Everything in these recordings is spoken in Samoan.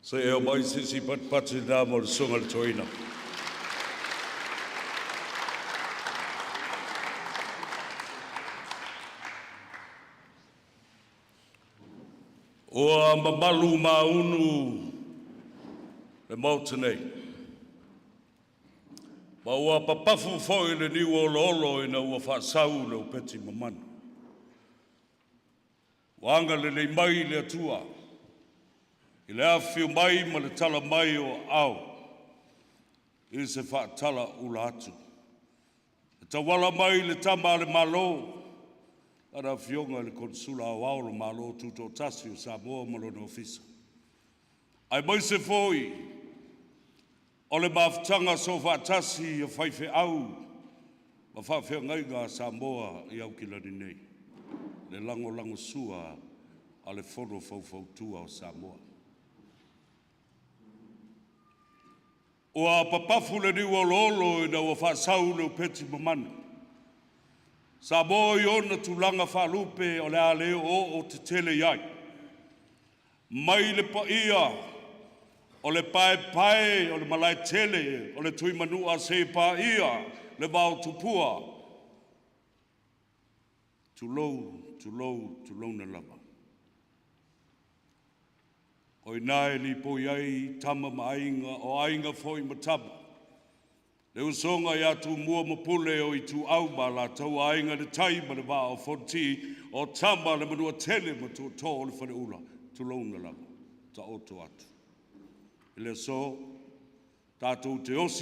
Se e o mai sisi patipati na mo le susuga i le toeaina. Ua mamalu maunu le Maota nei, ma ua papafu foi le niu oloolo ina ua faasau le upeti mamana. Ua agalelei mai le Atua i le afifio mai ma le tala mai o aao i se faatalauula atu e tauala mai i le Tama a le Malo, Lana Afioga i le Konesula Aoao o le Malo Tutoatasi o Samoa ma lona Ofisa, aemaise foi o le mafutaga soofaatasi a faifeau ma faafeagaiga a Samoa i Aukilani nei, le lagolagosua a le Fono Faufautua a Samoa. Ua papafu le niu oloolo ina ua faasau le upeti mamana, Samoa i ona tulaga faalupe o le a le oooo tetele i ai, mai le paia o le paepae o le Malaetele o le Tuimanua seia paia le Vaotupua, tulou, tulou, tulouna lava. O i ina e lipoi ai Tama ma Aiga, o Aiga foi ma Tama, le usoga ia Tumua ma Pule, o Ituau ma Alataua, Aiga i le Tai ma le Vaa o Fonoti, o Tama a le Manuatele ma Tootoo o le Faleula, tulouna lava. Taoto atu. I le aso, tatou te osi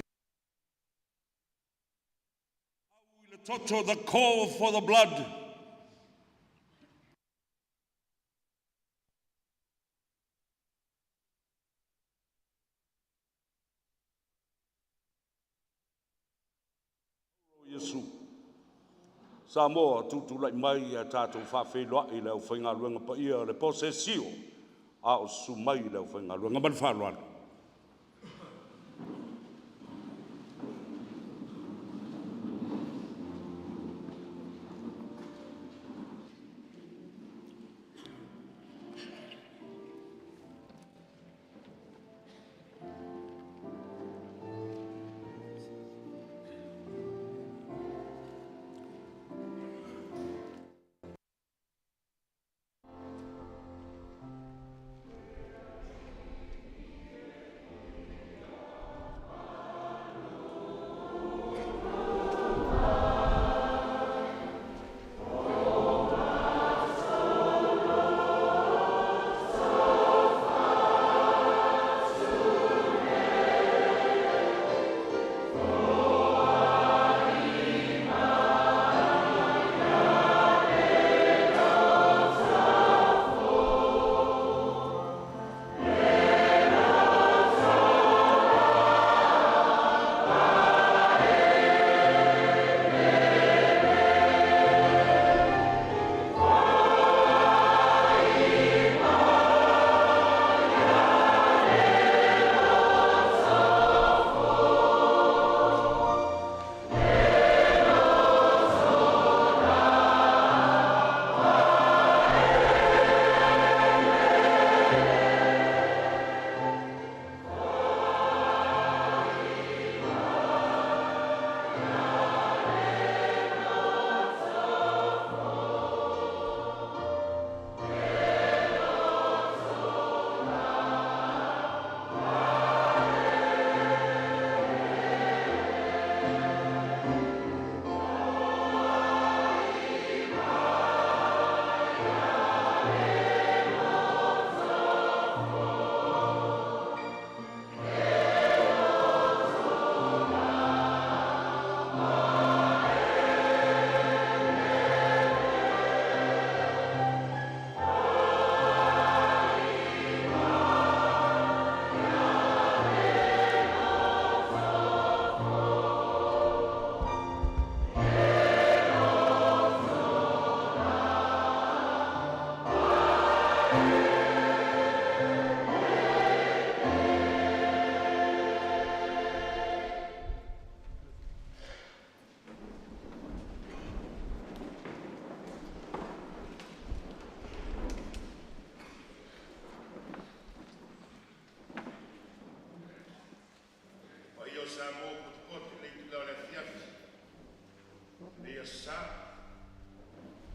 i le toto, the call for the blood. Iesu. Samoa, tutulai mai ia tatou faafeiloai le aufaigaluega paia, le posesio a o susu mai le aufaigaluega. Ma le faaaloalo.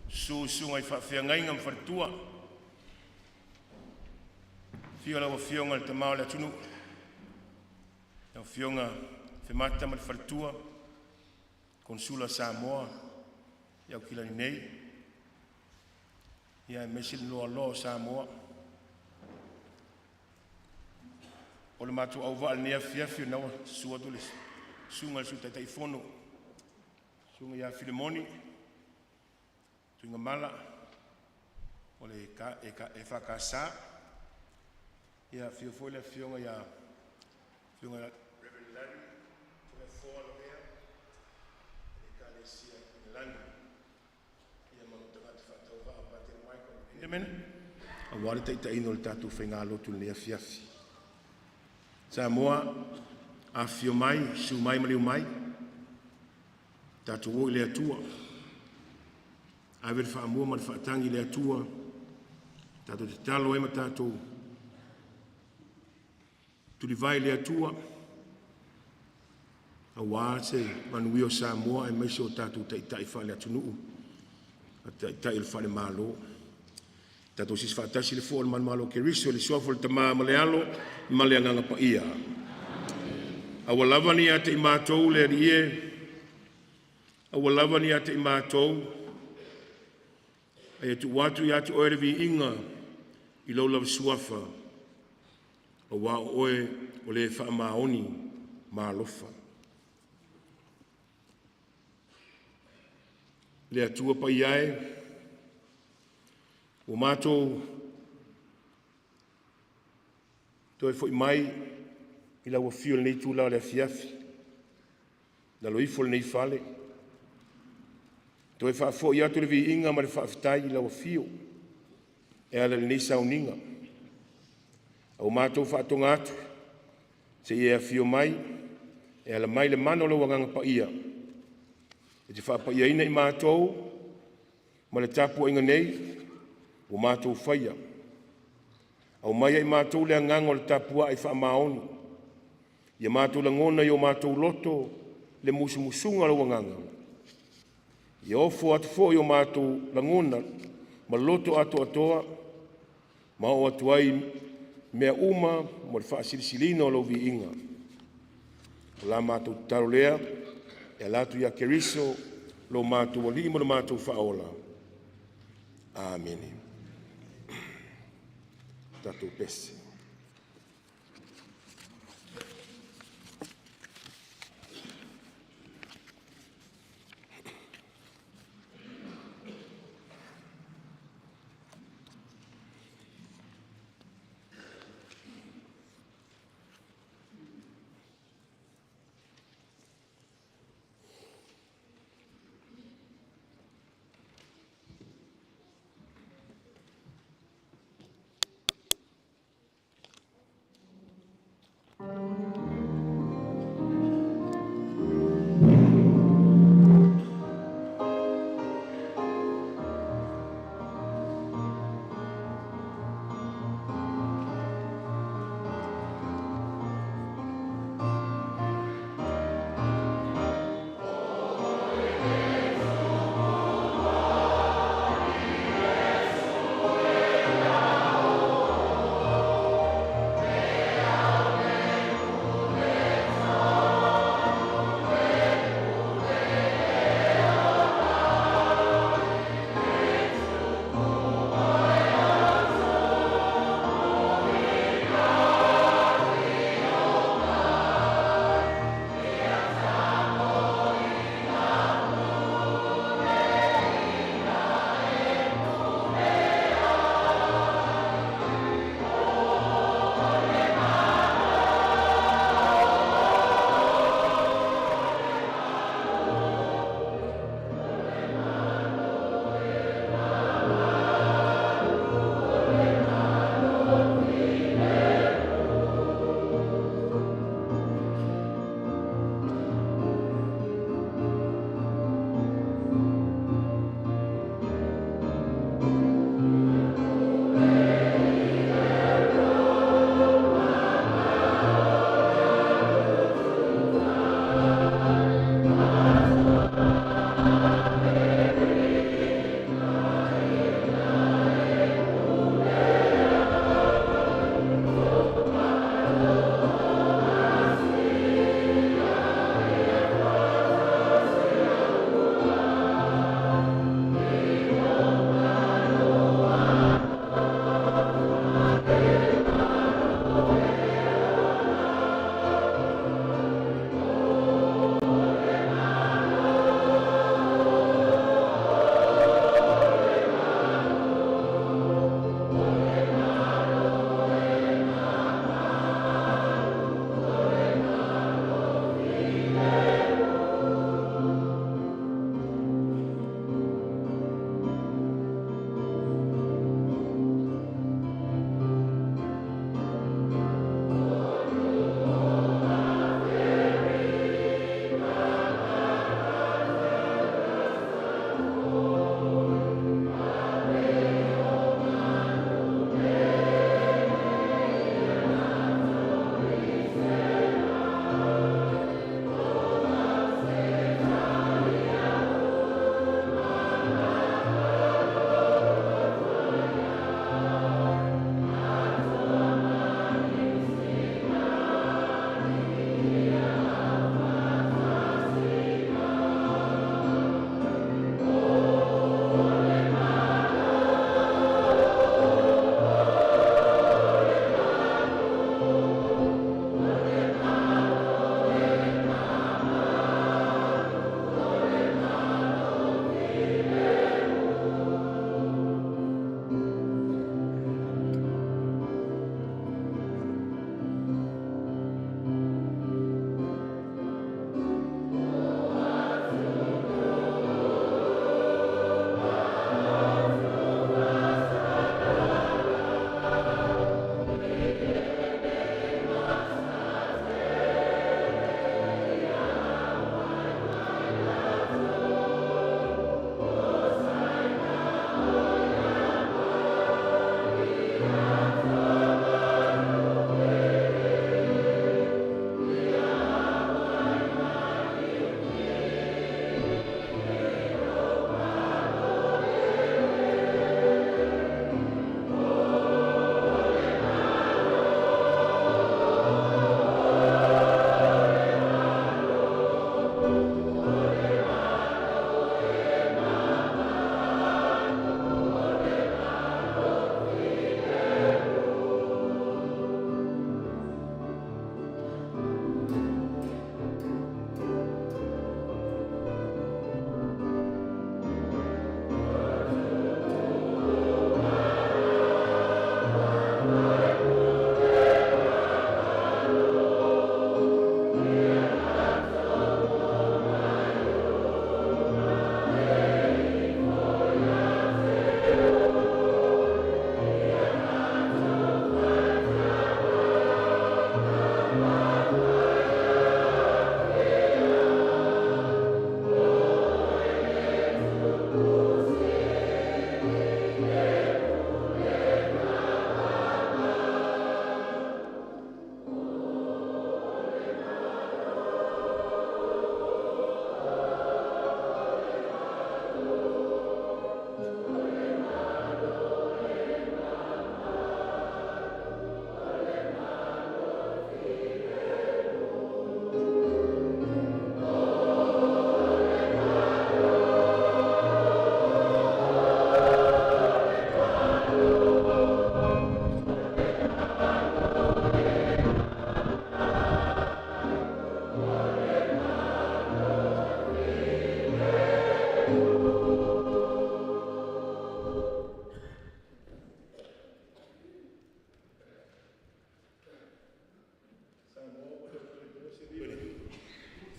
Susu Susuga i Faafeagaiga ma Faletua, afio lau Afioga i le Tama o le Atunuu, lau Afioga Afemata ma le faletua, Konesula a Samoa i Aukilani nei aemaise le loaloa o Samoa. O le matou auvaa i lenei afiafi, o lena ua susu atu le susuga i le Sui Taitaifono, le susuga ia Filimoni Tuigamala o le EFKS. Afio foi le Afioga ia Rev. Larry Toleafoa Lavea, Ekalesia Enelagi ma lou tagata faatauvaa Patele Michael Endemann aua le taitaiina o le tatou faigalotu i lenei afiafi. Samoa, afifio mai, susu mai maliu mai, tatou o i le Atua, ave le faamua ma le faatagi i le Atua, tatou tatalo ai ma tatou tulivae i le Atua aua se manuia o Samoa aemaise o tatou taitai faaleatunuu, taitai o falemalo. Tatou siasi faatasi i le fua o le manumalo o Keriso i le suafa o le Tama ma le Alo ma le Agaga Paia. Aua lava ne i ia te i matou le Alii e, aua lava ne i ia te i matou, a ia tuu atu ia te Oe le viiga i Lou lava Suafa, aua o Oe o le faamaoni ma alofa. Le Atua Paia e, ua matou toe foi mai i lau afio i lenei itula o le afiafi i lalo ifo o lenei fale, e toe faafoi atu le viiga ma le faafetai i lau afio e ala i lenei sauniga. A ua matou faatoga atu, se i e afio mai e ala mai i le mana o lou Agaga Paia e te faapaiaina i matou ma le tapuaiga nei ua matou faia. Aumai ia i matou le agaga o le tapuai faamaoni, ia matou lagona i o matou loto le musumusuga o lou Agaga, ia ofo atu foi o matou lagona ma loto atoatoa ma oo atu ai i mea uma mo le faasilisiliina o lou viiga. O la matou tatalo lea e ala atu ia Keriso lo matou Alii ma lo matou Faaola. Amene. Tatou pese.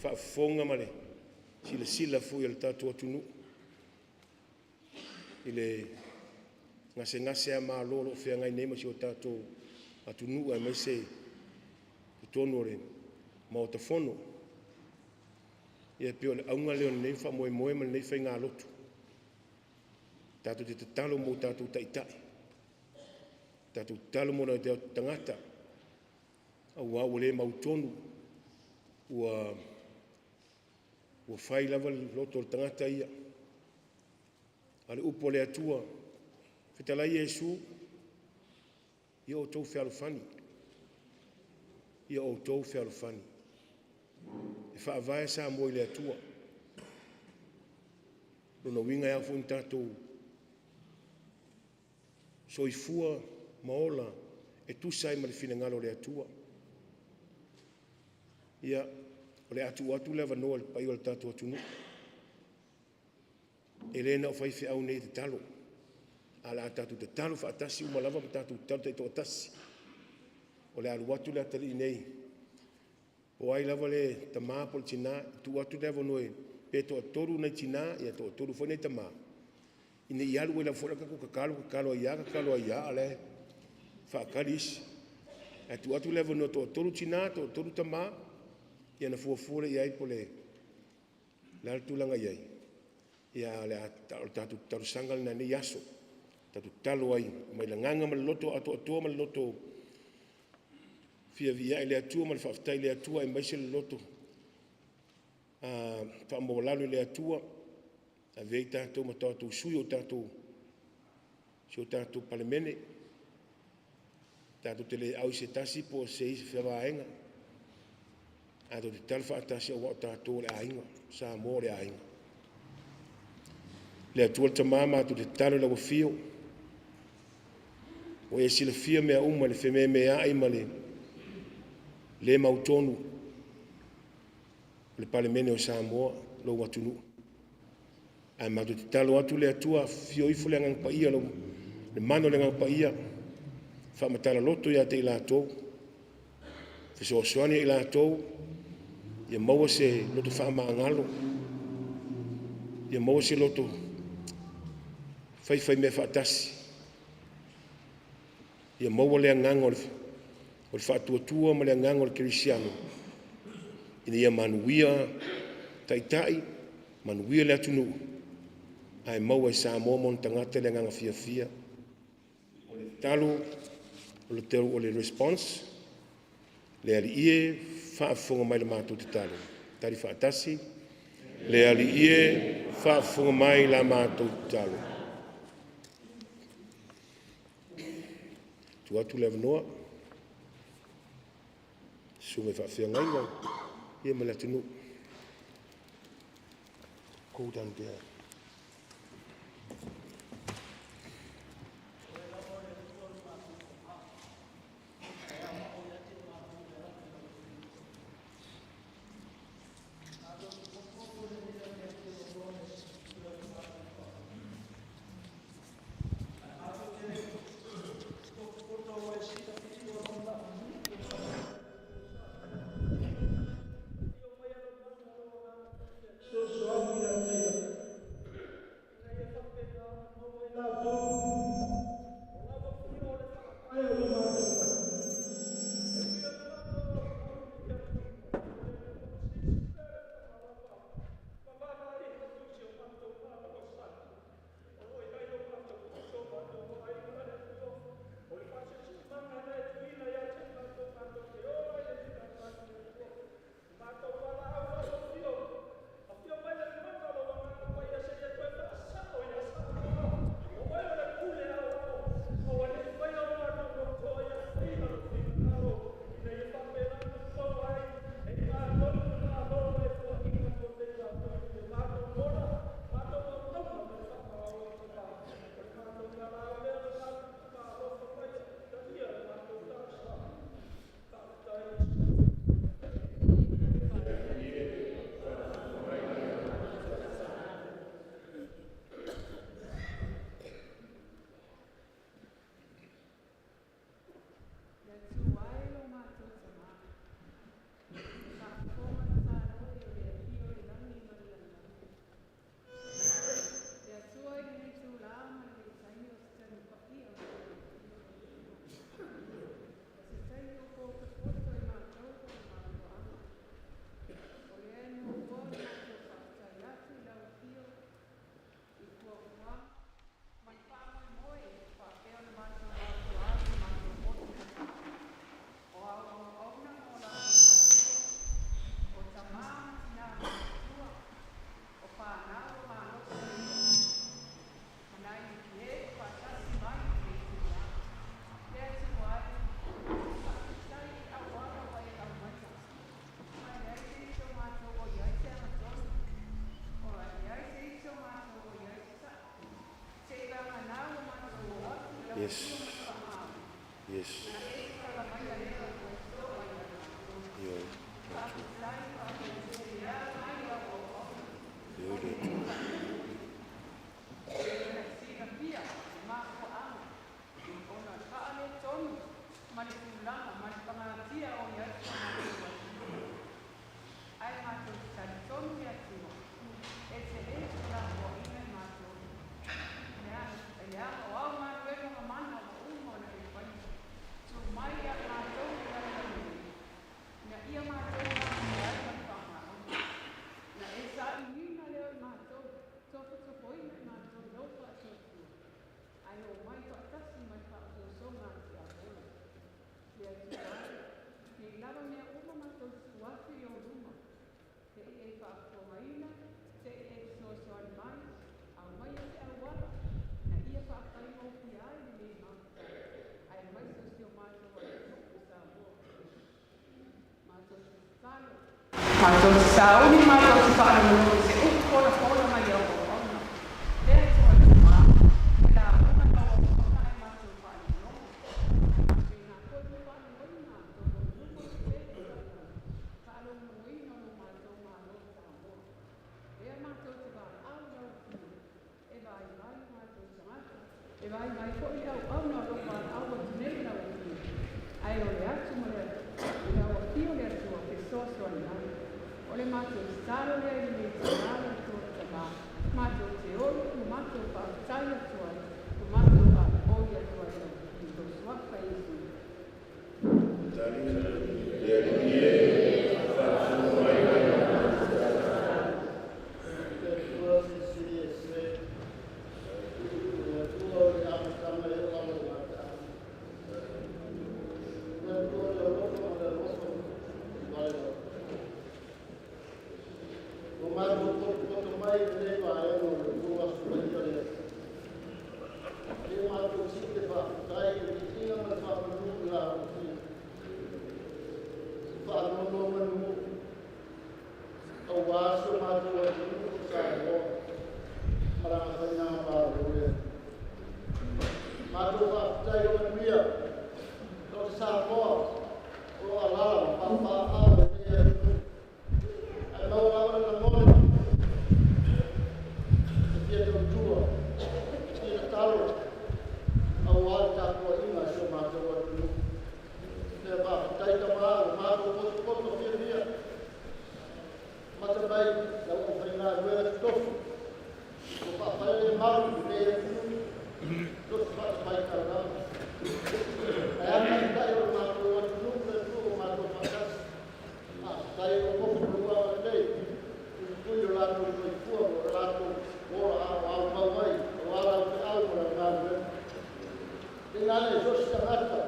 faafofoga ma le silasila foi a le tatou atunuu i le gasegase malo o lo o feagai nei ma si o tatou atunuu aemaise totonu o le Maota Fono. Ia e pei o le auga lea o lenei faamoemoe ma lenei faigalotu, tatou te tatalo mo tatou taitai, tatou tatalo mo nai o tatou tagata aua ua le mautonu, ua fai lava le loto o le tagata ia. A o le upu a le Atua, fetalai Iesu, ia outou fealofani, ia outou fealofani. E faavae Samoa i le Atua. O lona uiga e ao foi ona tatou soifua ma ola e tusa ai ma le finagalo o le Atua. Ia, o le a tuu atu le avanoa i le paia o le tatou atunuu. E le na o faifeau nei e tatalo, ae o le a tatou tatalo faatasi uma lava ma tatou tatalo taitoatasi. O le a alu atu le atalii nei, po o ai lava le tama po o le tina, e tuu atu le avanoa pe toatolu nai tina toatolu foi nai tama ina ne i alu ai foi lava tatou tatalo, tatalo ai lava tatalo ai lava a o la e faatali isi. Ae tuu atu le avanoa e toatolu tina toatolu tama, ia ona fuafua lea i ai po o le a le tulaga e i ai. Ae o le tatou talosaga lena i lenei aso, tatou tatalo ai mai le agaga ma le loto atoatoa ma le loto fia viia i le Atua ma le faafetai i le Atua aemaise le loto faamaualalo i le Atua e avea ai tatou ma tatou sui o si o tatou Palemene. Tatou te le au i se tasi po o se isi vaega, ae tatou te tatalo faatasi aua o tatou o le aiga, o Samoa o le aiga. Le Atua le Tama matou te tatalo i lau Afio, ua e silafia mea uma i le fememeai ma le le mautonu o le Palemene o Samoa, lou atunuu. Ae matou te tatalo atu le Atua, afifio ifo le Agaga Paia, le mana o le Agaga Paia, faamatala loto ia te i latou, fesoasoani ia i latou ia maua se loto faamagalo, ia maua se loto faifaimea faatasi, ia maua le agaga o le faatuatua ma le agaga o le kerisiano ina ia manuia Taitai, manuia le atunuu ae maua e Samoa ma ona tagata le agaga fiafia. O le tatalo, o le response, Le Alii e, faafofoga mai i le matou tatalo. Tali faatasi, Le Alii e, faafofoga mai i la matou tatalo. Tuu atu le avanoa i le susuga i le faafeagaiga ma le atunuu. Go down there. Le Atua e lo matou Tama, e faafofoga tatalo Yes. Yes. Ioe, le Atua. Ioe le Atua. Matou te sauni matou te faalogologo i se upu folafola mai au auauna. Le Atua e Tamā, e lauga i lau auauna ae matou faalogologo. Faapena foi le faalogoina o lo luma o le pele o lau faalogologoina o lo matou Malo o Samoa. Lea matou te valaau i lau Afio e vaivai o matou tagata, e vaivai foi le auauna o lo o valaau atu nei i lau Afio, ae o le atu ma le lau Afio le Atua fesoasoani mai. O le matou tatalo lea i lenei taeao le Atua Tamā, matou te oli ma matou faafetai atu ai, ma matou faapoi atu ai i lau Afio i lou Suafa Iesu. Le Atua Silisili Ese, le Atua o le amataga e oo lava i le gataaga. Le Atua o le alofa ma le alofa vale lava. Ua matou potopoto mai i lenei vaega o le lua Aso Paia lea. E matou sii le faafetai i le viiga ma le faamanu i la Afio. Faanonomanu aua si o matou atunuu o Samoa ma lana faigamalo lea. Matou faafetai o manuia o le Samoa o lo o alaala ma papaaao i lenei atunuu. Ae maua lava le lagona e fia tautua, e fia tatalo aua le tapuaiga a si o matou atunuu. Lea faafetai Tama ua matou potopoto fiafia. Mata mai lau aufaigaluega totofi ua faafalelemalu i lenei atunuu, loto faatamaitaulaga. Ae a taitai o le matou atunuu le Atua ua matou faatasi. Faafetai o alofa ma lou agalelei, puipui lo latou soifua ma lo latou ola aoao mau ai aua lau feau ma lau galuega. Tainane so o se tagata,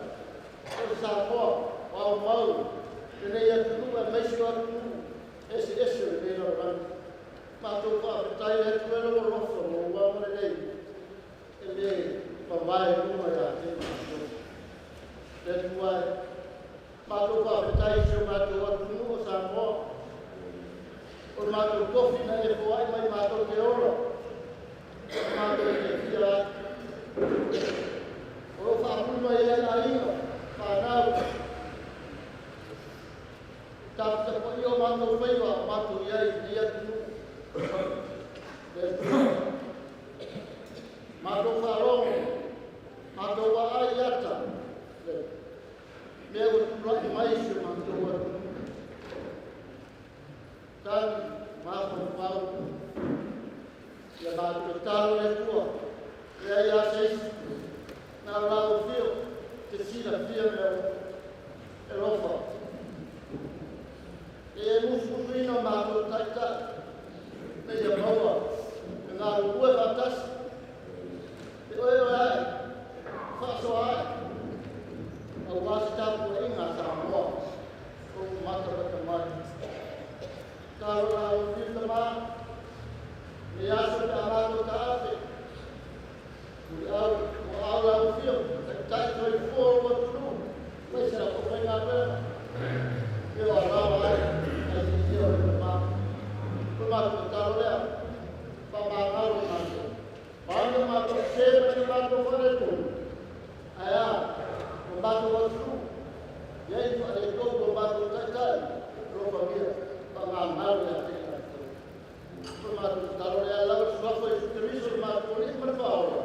so o se Samoa o aumau lenei atunuu aemaise o atunuu eseese o lenei lalolagi. Matou faafetai le Atua i lou alofa ma lou agalelei e le vavae luma ia te matou. Le Atua e, matou faafetai i si o matou atunuu o Samoa, o le matou tofi na e foai mai matou te ola, matou te fia ai. O lo faapuli mai ai aiga, fanau, taputapuai o matou faiva o matou i ai i lenei atunuu. Le Atua, matou faalogo, matou vaai i ata, mea ua tulai mai i si o matou atunuu. Tagi mafaufau, ia matou tatalo le Atua, leai lava se isi, na o lau Afio te silafia mea uma. E alofa, e musumusuina o matou taitai, ina ia maua le galulue faatasi, e oeoe ai, faasoa ai, aua se tapuaiga a Samoa o matamata mai. Tatalo lau Afio Tama, le aso pe a matou taape, muliau o au lau Afio, taitai soifua o lou atunuu, aemaise lau aufaigaluega, ia o alaala ai, ai siisia o le Tama. O le matou tatalo lea, faamagalo matou. Vaai o matou sese ma ni matou faaletonu. Matou atunuu, e i ai ni faaletonu o matou taitai, alofagia, faamagalo ia te i latou. O le matou tatalo lea e ala i le suafa o Iesu Keriso lo matou Alii ma le Faaola.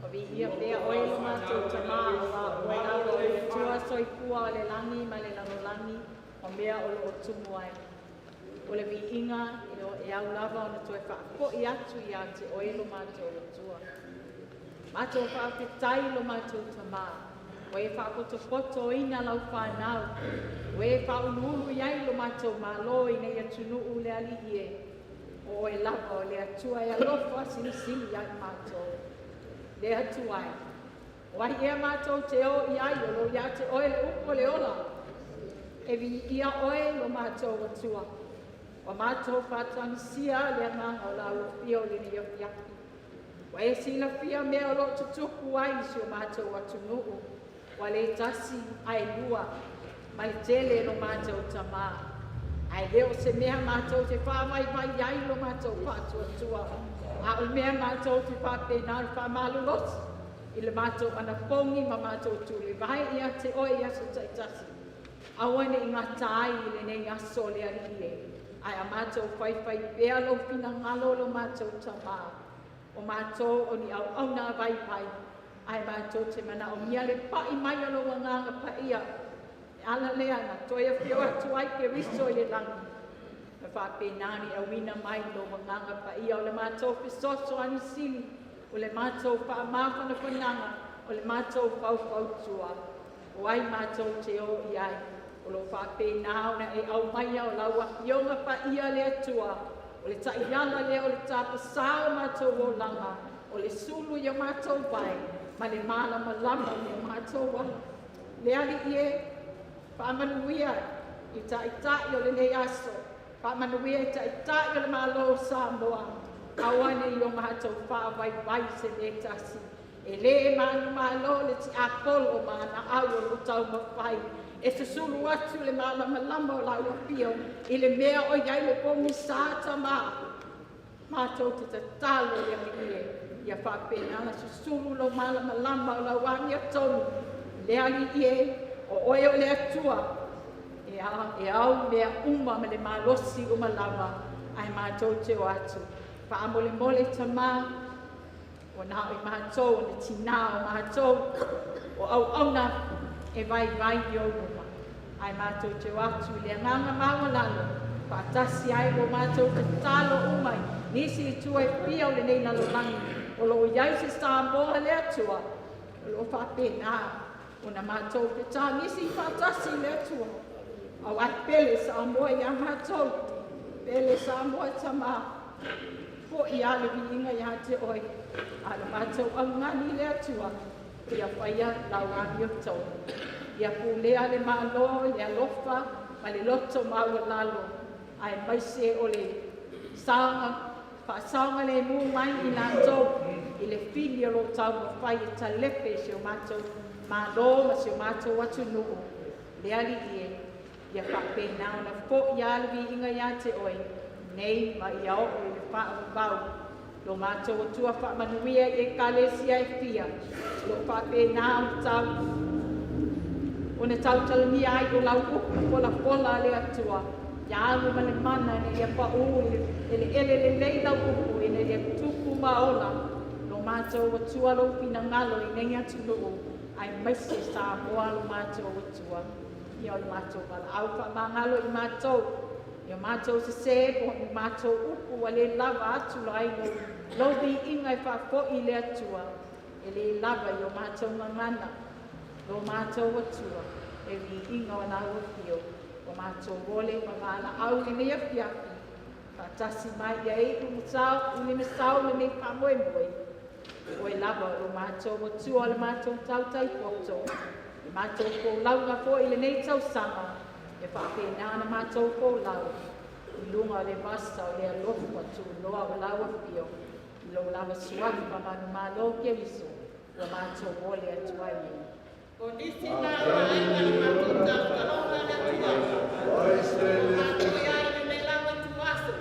O viia pea oe lo matou Tamā, auā o oe lava o le Atua soifua o le lagi ma le lalolagi ma mea o loo tumu ai. O le viiga e ao lava ona toe faafoi atu ia te oe lo matou Atua. Matou faafetai lo matou Tamā, ua e faapotopotoina lau fanau, ua e faauluulu i ai lo matou Malo ina ia atunuu le Alii e. O oe lava o le Atua e alofa silisili ia i matou. Le Atua e, o ai ea matou te o i ai o lo o ia te oe le upu o le ola. E viia oe lo matou Atua. Ua matou faatagisia le agaga o lau afio i lenei afiafi. Ua e silafia mea o lo o tutupu ai i si o matou atunuu, ua le tasi ae lua, ma le tele lo matou Tamā. Ae le o se mea matou te faavaivai ai lo matou faatuatua, a o le mea matou te faapena ona faamalolosi. I le matou anapogi ma matou tulivae ia te oe i aso taitasi. Aua ne i gata ai i lenei aso le Alii e, ae a matou faifaipea lou finagalo o lo matou Tamā. O matou o ni auauna vaivai, ae matou te manaomia le pai mai o lou Agaga Paia. E ala lea na toe afio atu ai Keriso i le lagi, na faapena ona auina mai lou Agaga Paia o le matou fesoasoani sili, o le matou faamafanafanaga, o le matou faufautua. O ai matou te o i ai, o lo o faapena ona e aumaia o lau Afioga Paia le Atua, o le taiala lea o le tapasā o matou olaga, o le sulu i o matou vae, ma le malamalama i o matou ala. Le Alii e, faamanuia i taitai o lenei aso, faamanuia i taitai o le Malo o Samoa, aua ne i o matou faavaivai i se mea e tasi. E le manumalo le tiapolo ma ana au o lo o taumafai e susulu atu le malamalama o lau Afio i le mea o i ai le pogisa, Tama. Matou te tatalo le Alii e, ia faapena ona susulu lou malamalama o lau amiotonu. Le Alii e, o oe o le Atua e au mea uma ma le malosi uma lava, ae matou te o atu. Faamolemole Tama, ua na o i matou o ni tina, o matou o auauna e vaivai i ou luma, ae matou te o atu i le agaga maualalo, faatasi ai ua matou tatalo uma i nisi itu e fia o lenei lalolagi, o lo o i ai se Samoa le Atua, o lo o faapena ona matou fetagisi faatasi i le Atua. Aua e pele Samoa ia matou, pele Samoa Tama, foi lava le viiga ia te oe, a o le matou augani i le Atua, ia faia lau amiotonu. Ia pulea le Malo i le alofa ma le loto maualalo, aemaise o le faasaogalemu mai i latou i le fili o lo o taumafai e talepe si o matou Malo ma si o matou atunuu. Le Alii e, ia faapena ona foi lava le viiga ia te oe, nei ma ia oo i le faavavau. Lo matou Atua faamanuia i ekalesia e fia, o lo o faapena ona tautalagia ai o lau upu folafola a le Atua, ia alu ma le mana ina ia pau i le eleele lelei lau upu ina ia tupu ma ola. Lo matou Atua lou finagalo i nei atunuu, aemaise Samoa lo matou Atua. Ia o le matou valaau faamagalo i matou, i o matou sesē po o ni matou upu ua le lava atu ai lou viiga e faafoi i le Atua, e le lava i o matou gagana, lo matou Atua, le viiga o lau afio, o matou ole ma valaau i lenei afiafi, faatasi mai ia iu i le sao lenei faamoemoe, oe lava o lo matou Atua o le matou tautai poto, le matou folauga foi i lenei tausaga, e faapena ona matou folau i luga o le vasa o le alofa tunoa o lau afio, i lou lava suafa manumalo Keriso, ua matou ole atu ai nei. O nisi na vaega le matou tautaloga le Atua. O matou iai lenei lava ituaso.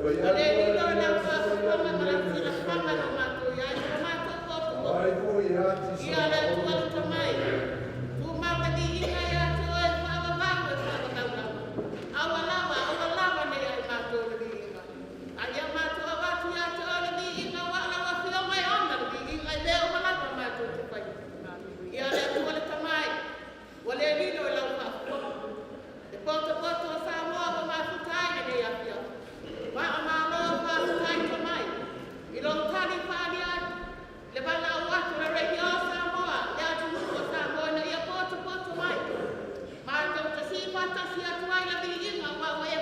Ua le lilo i lau faafofoga ma lau silafaga lo matou iai ma lo matou potopoto. Ia le Atua le Tamai, tumau le viiga ia te oe faavavau e faavavau lava. Aua lava, aua lava ne i ia i matou le viiga. A ia matou avatu ia te oe le viiga aua o lau Afioga e ona le viiga i mea uma lava matou te faia. Ia le Atua le Tamai, ua le lilo i lau faafofoga. Le potopoto o Samoa ua mafuta ai lenei afiafi. Faamalo faafetai Tamai i lou tali faaalia atu i le valaau atu a le Radio Samoa i le atunuu o Samoa ina ia potopoto mai. Matou te siifaatasi atu ai le viiga aua ua e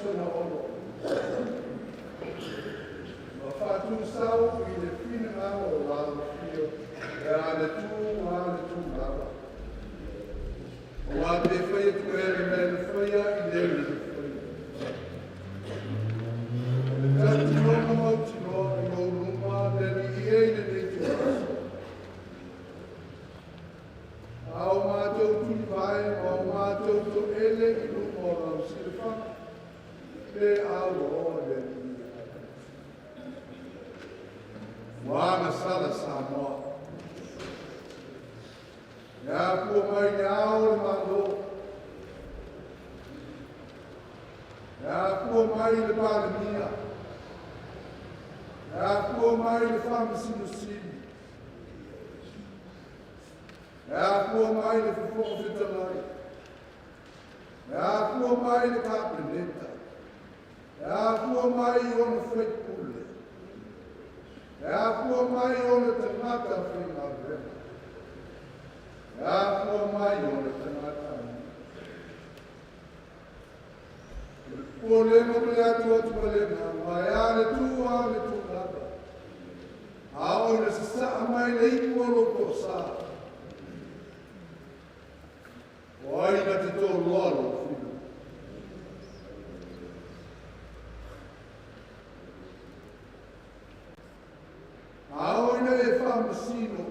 Sanaolo. Ma faatusau i le finagalo o lau afio e a le tu a le tu lava. Aua pe fai atu ea le mea na faia i le na faia. O le tautinoga mautinoa i ou luma le Alii e i lenei itulaaso. A o matou tulivae ma o matou toele i luma o lau silafaga, pe auaoa le Alii. Ua agasala Samoa. E afua mai le ao o le Malo, e afua mai le Palemia, e afua mai le Faamasino Sili, e afua mai le Fofoga Fetalai, e afua mai le Kapeneta, e afua mai ona faipule, e afua mai ona tagata faigaluega, e afua mai ona tagata. O le popolega ma le atuatualega, ma e a le tu a le tu lava. A oo ina sasaa mai le ipu o lou toasa, o ai na te toloa lou finagalo? A oo ina e faamasino,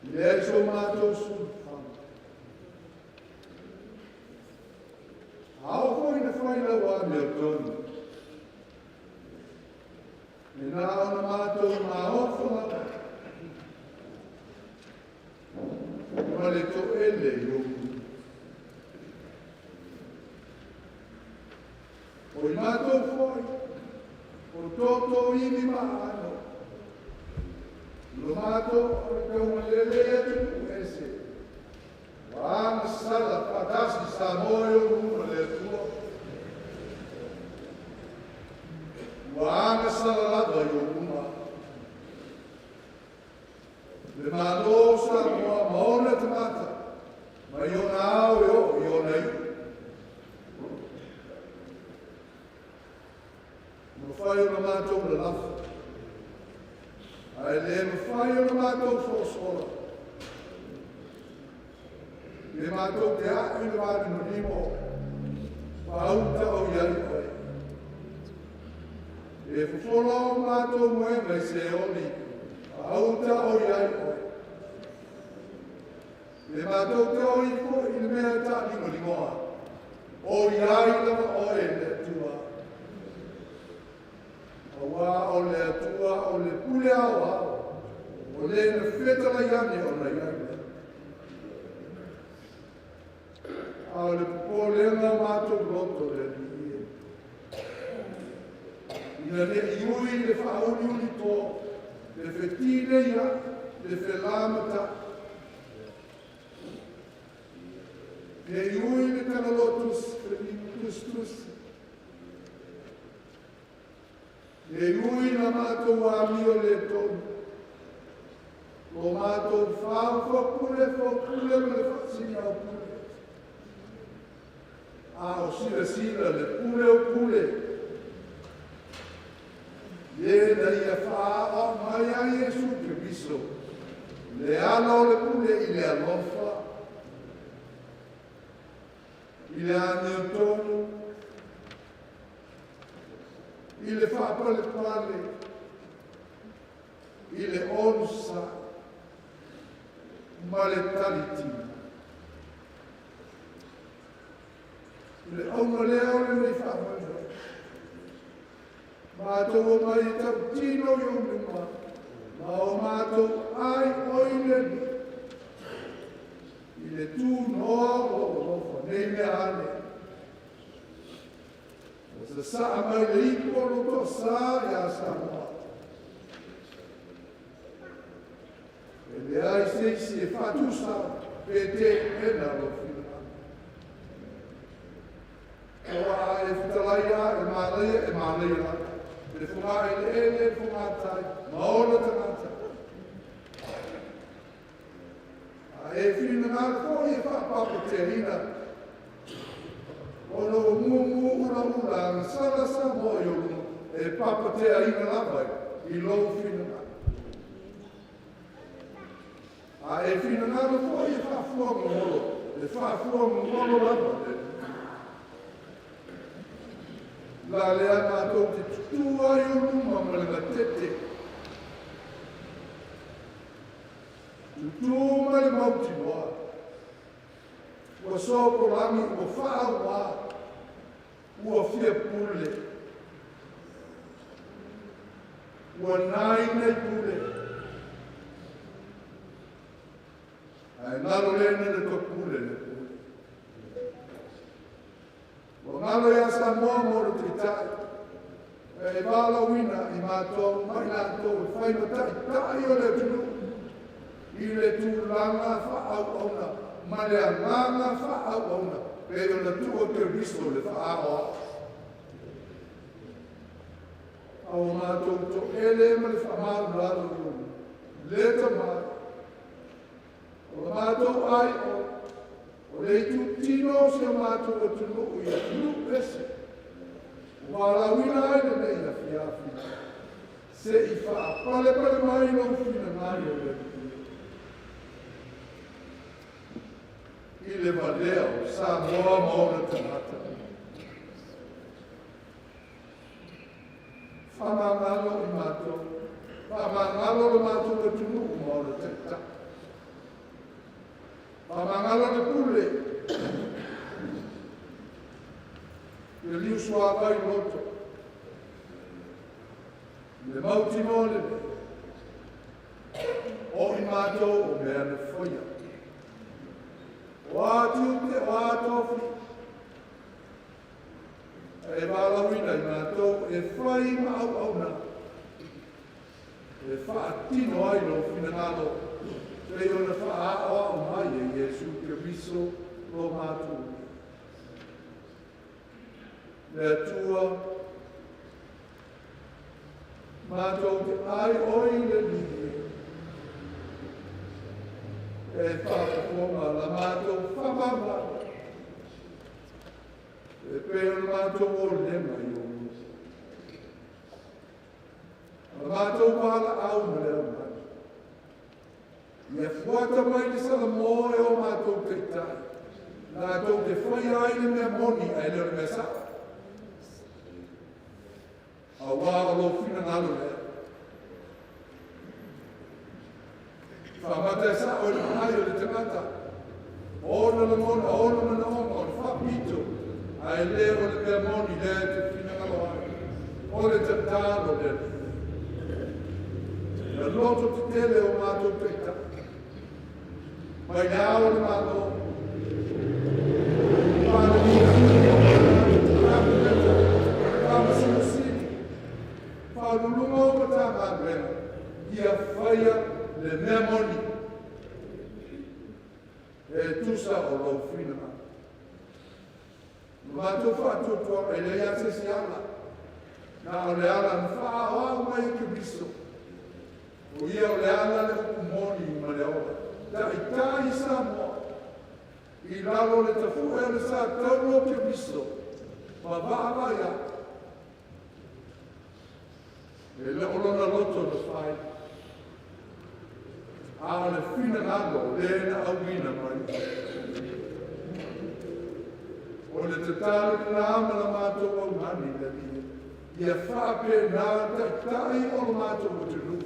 e leai so matou sulufaga. A oo foi ina fai lau amiotonu, e na ona matou maofa lava ma le toele i ou luma. O i matou foi, o toto ivi ma aano, lo matou o le taugalele i atunuu ese, ua agasala faatasi Samoa i ou luma le Atua. Ua agasala lava i ou luma. Le Malo o Samoa ma ona tagata, mai ona ao e oo i ona iu. Mafai ona matou lalafo, ae le mafai ona matou foosola. Le matou te a'u i le vanimonimo, pauta o i ai oe. E fofola o matou moega i Seoli, pauta o i ai oe. Le matou te o ifo i le mea e taaligoligoa, o i ai lava oe le Atua. Aua o le Atua o le pule aoao, o le na fetalai ane ona i ai lea. A o le popolega o matou loto le Alii e. Ina ne i ui le faauliulito, le fetileia, le felamata, ne i ui le tagalotusi, tusitusi, ne i ui na matou amio le tonu, lo matou faufaupule faupule ma le faasiliaupule. A o silasila le pule o pule, le na ia faaao mai ai Iesu Keriso, le ala o le pule i le alofa, i le amiotonu, i le faapalepale, i le onosai, ma le talitina. I le auga lea o lenei faamoemoe, matou o mai e tautino i ou luma, ma o matou ai oi le Alii, i le tunoa o lou alofa nei mea ane. O sasaa mai le ipu o lou toasa ia Samoa. E leai se isi e faatusa pe teena lou finagalo. Aua a e fetalai lava e manaia e manaia lava. Le fogaeleele le fogatai ma ona tagata. A e finagalo foi e faapapateaina ona ua mumu ulaula agasala Samoa i ou luma e papateaina lava i lou finagalo. A e finagalo foi e faafuagogolo, e faafuagogolo lava le la lea matou te tutū ai o luma ma le gatete, tutū ma le mautinoa, ua sopolagi, ua faaauā, ua fia pule, ua nai nei pule, ae galo le na le topule le pule. Ua galo ia Samoa mo le taitai, e valaauina i matou ma i latou e fai ma taitai o le atunuu i le tulaga faaauauna ma le agaga faaauauna pei ona tuu e Keriso le faaao. A ua matou toele ma le faamaulalo i le tamai, o le matou ai o le itutino o si o matou atunuu i atunuu ese, ua valaauina ai lenei afiafi, se i faapalepale mai lou finagalo le i le valea o Samoa ma ona tagata. Faamagalo i matou, faamagalo le matou atunuu ma ona taitai. Faamagalo le pule, le liusuavai loto, le mautinoa lelei, o i matou o mea na faia. O a tiute, o a tofi, e valaauina i matou e fai ma auauna, e faatino ai lou finagalo, pei ona faaoao mai e Iesu Keriso lo matou Alii. Le Atua, matou te ai oi le Alii e faafofoga la matou faamaualalo, e pei ona matou olega i ou luma. O la matou valaau ma le aumai, ia fuata mai le Salamo e o matou taitai, latou te faia ai le mea moni ae le o le mea sao. Auā o lou finagalo lea. Faamata e sao i le vaai o le tagata, ona lagona, ona manaoga, o le faapito, ae le o le mea moni lea e te finagalo ai. O le tatalo le Alii. Ia loto tetele o matou taitai, mai le ao o le Malo, Palemia, Kapeneta, Faamasino Sili, Faauluuluga o Matagaluega, ia faia le mea moni e tusa o lou finagalo. O matou faatuatuaga e leai lava se isi ala, na o le ala na faaoao mai e Keriso. O ia o le ala, le upu moni ma le ola. Taitai Samoa i lalo o le tafu'e o le sa tauro o Keriso ma vaavaai atu. E le o lona loto na fai, a o le finagalo o le na auina mai. O le tatalo lena ma la matou augani le Alii, ia faapena taitai o lo matou atunuu.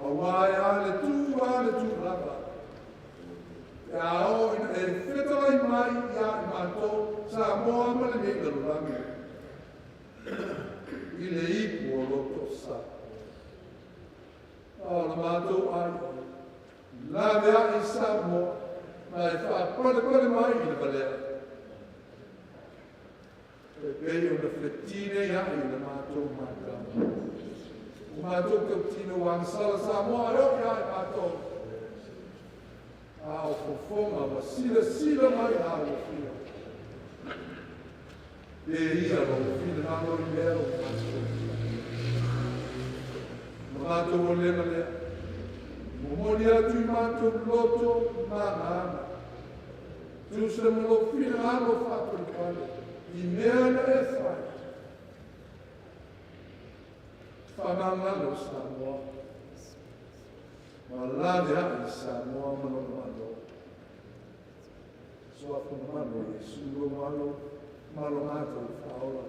Auā e a le tu a le tu lava, pe a oo ina e fetalai mai ia i matou Samoa ma lenei lalolagi i le ipu o lo tosa. A o la matou ai oi, lave ai Samoa ma e faapalepale mai i le valea, e pei ona fetineiai le matou matau. O matou tautino ua agasala Samoa e oo ia i matou, a o fofoga ma silasila mai a ua fia. E ia lou finagalo i mea o matou. Ma matou olega lea. Momoli atu i matou loto ma agaga, tusa ma lou finagalo faapalepale i mea na e fai. Faamagalo Samoa, ma laveai Samoa ma lona Malo. Suafa mamalu o Iesu, lou Alo ma lo matou Faaola.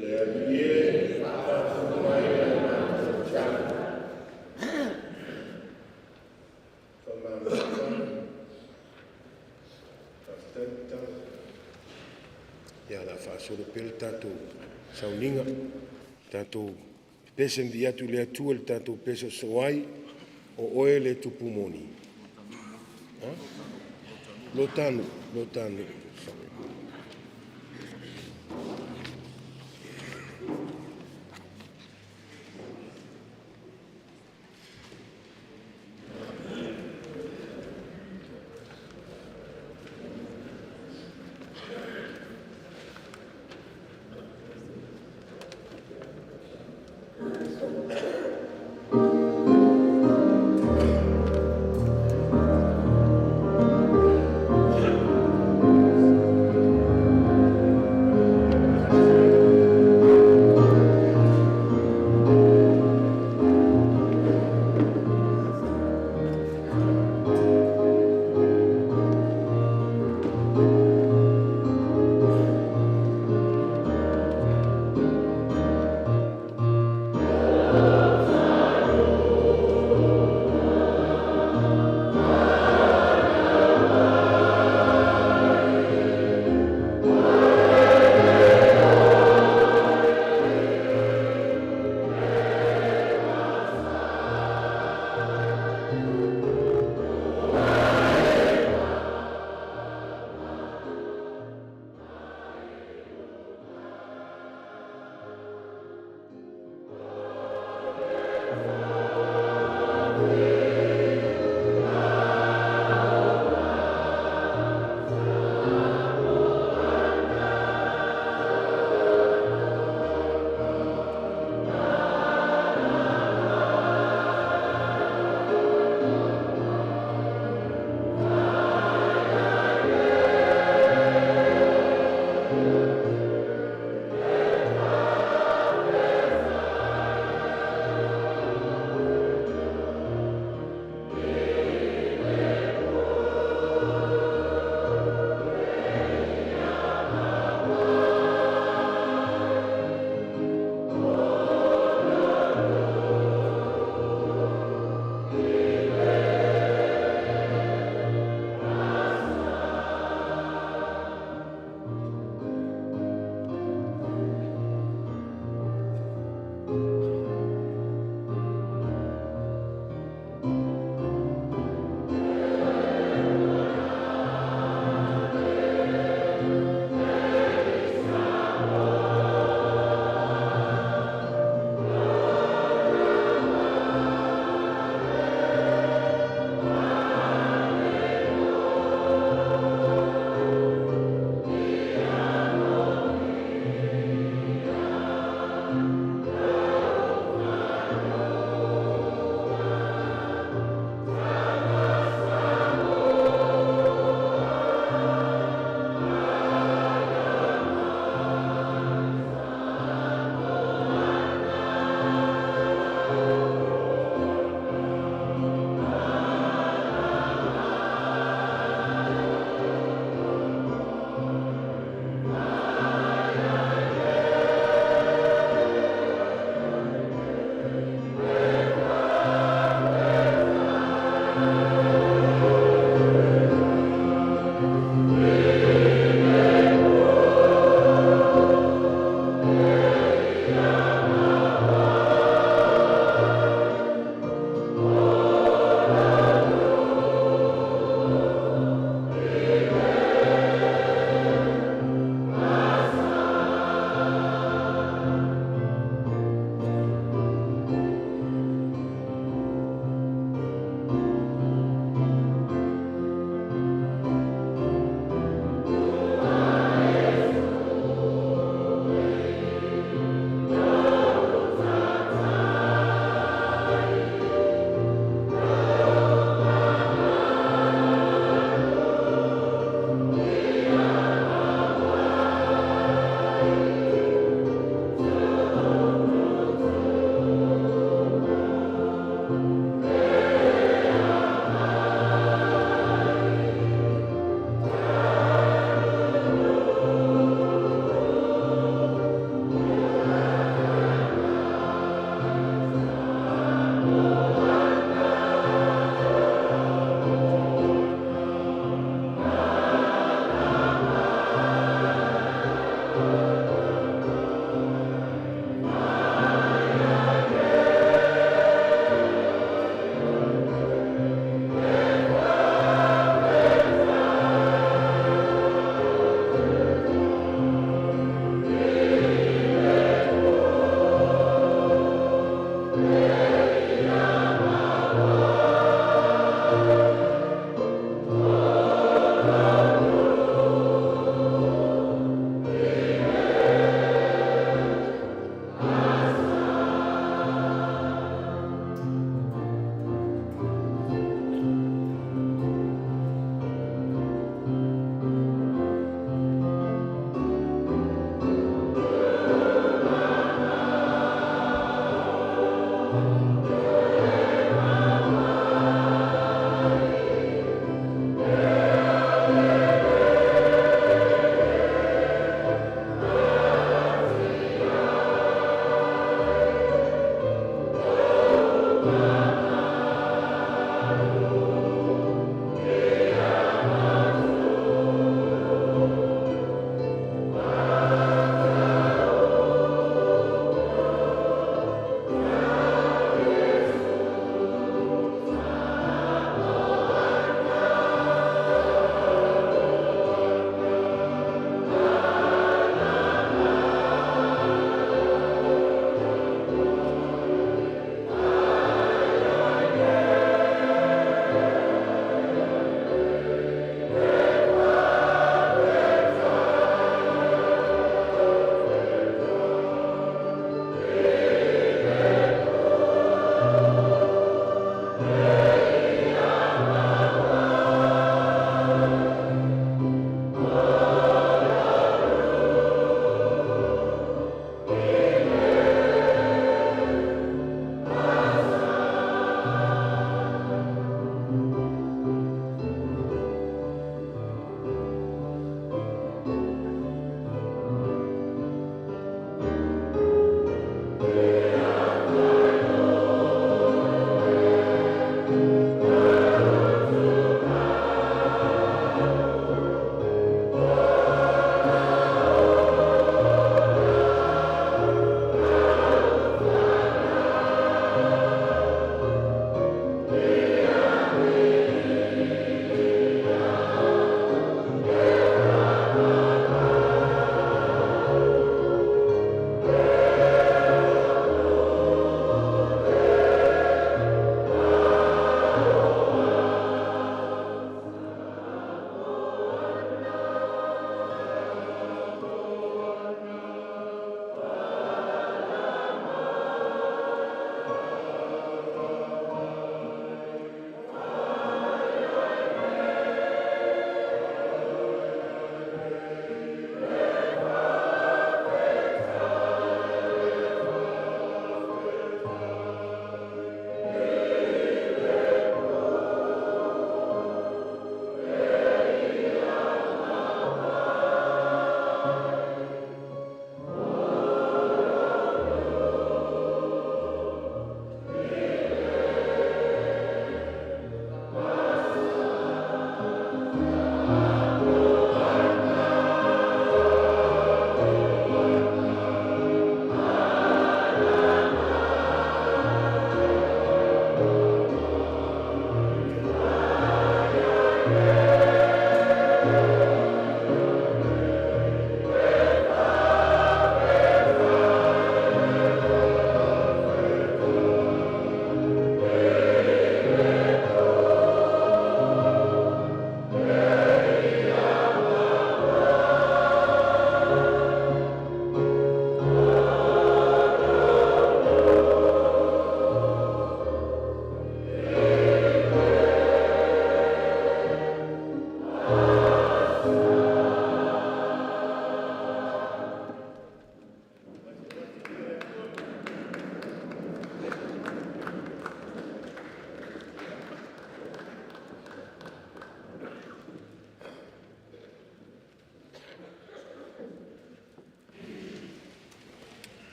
Le Alii e, faafofoga mai i la matou tatalo. Faamalo tatalo. Faafetai tatalo. Ia, o le a faasolo pea le tatou sauniga, tatou pese ma vivii atu i le Atua i le tatou pese sosoo ai, o oe le Tupu moni. Ha? Lo tanu, lo tanu.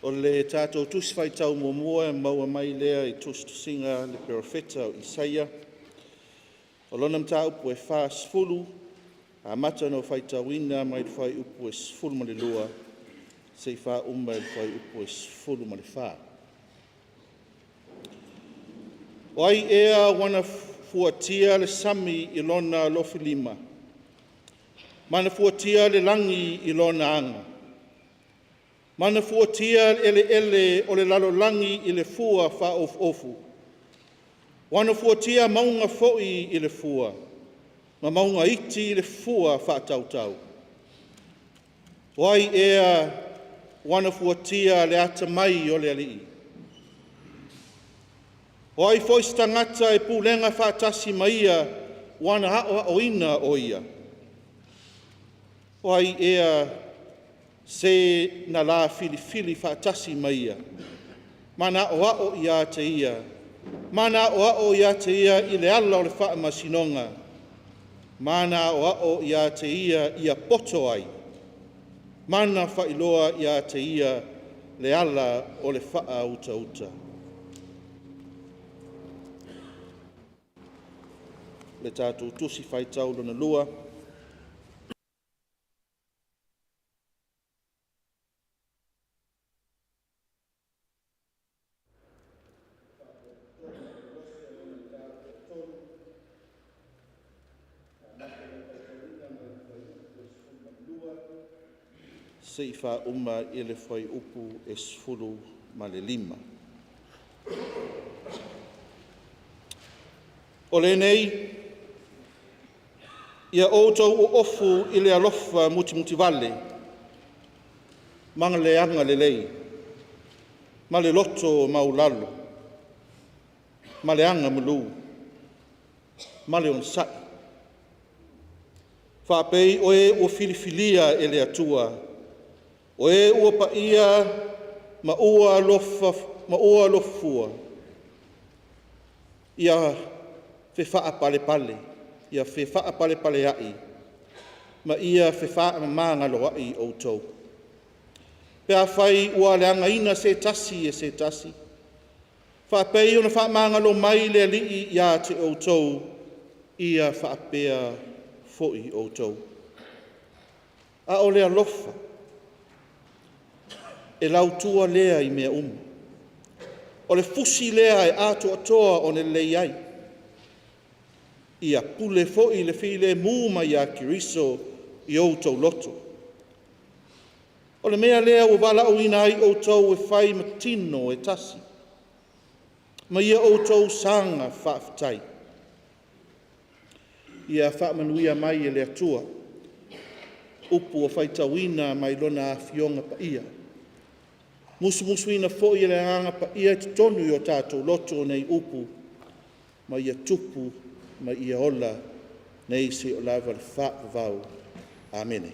O le tatou tusi faitau muamua e maua mai lea i tusitusiga le perofeta o Isaia. O lona mataupu e 40, amata ona faitauina mai le fuaiupu e 12 seia faauma i le fuaiupu e 14. O ai ea ua na fuatia le sami i lona alofilima, ma na fuatia le lagi i lona aga, ma na fuatia le eleele o le lalolagi i le fua faaofuofu, ua na fuatia mauga foi i le fua, ma mauga iti i le fua faatautau? O ai ea ua na fuatia le atamai o le Alii? O ai foi se tagata e pulega faatasi ma ia ua na aoaoina o ia? O ai ea se na la filifili faatasi ma ia, ma na aoao ia te ia, ma na aoao ia te ia i le ala o le faamasinoga, ma na aoao ia te ia ia poto ai, ma na faailoa ia te ia le ala o le faautauta? Le tatou tusi faitau lona lua. Seia faauma i le fuaiupu e 15. O lenei, ia outou oofu i le alofa mutimutivale, ma le agalelei, ma le loto maualalo, ma le agamalu, ma le onosai, faapei o e ua filifilia e le Atua, o e ua paia ma ua alofafua, ia fefaapalepale, ia fefaapalepaleai ma ia fefaamagaloai outou. Pe afai ua leagaina se tasi e se tasi, faapei ona faamagalo mai le Alii ia te outou, ia faapea foi outou. A o le alofa, e lautua lea i mea uma. O le fusi lea e atoatoa ona lelei ai. Ia pule foi le filemu mai ia Keriso i outou loto. O le mea lea ua valaauina ai outou e fai ma tino e tasi, ma ia outou saga faafetai. Ia faamanuia mai e le Atua upu ua faitauina mai Lona Afioga Paia. Musumusuina foi e le Agaga Paia i totonu o tatou loto nei upu, ma ia tupu ma ia ola nei seia lava le faavavau. Amene.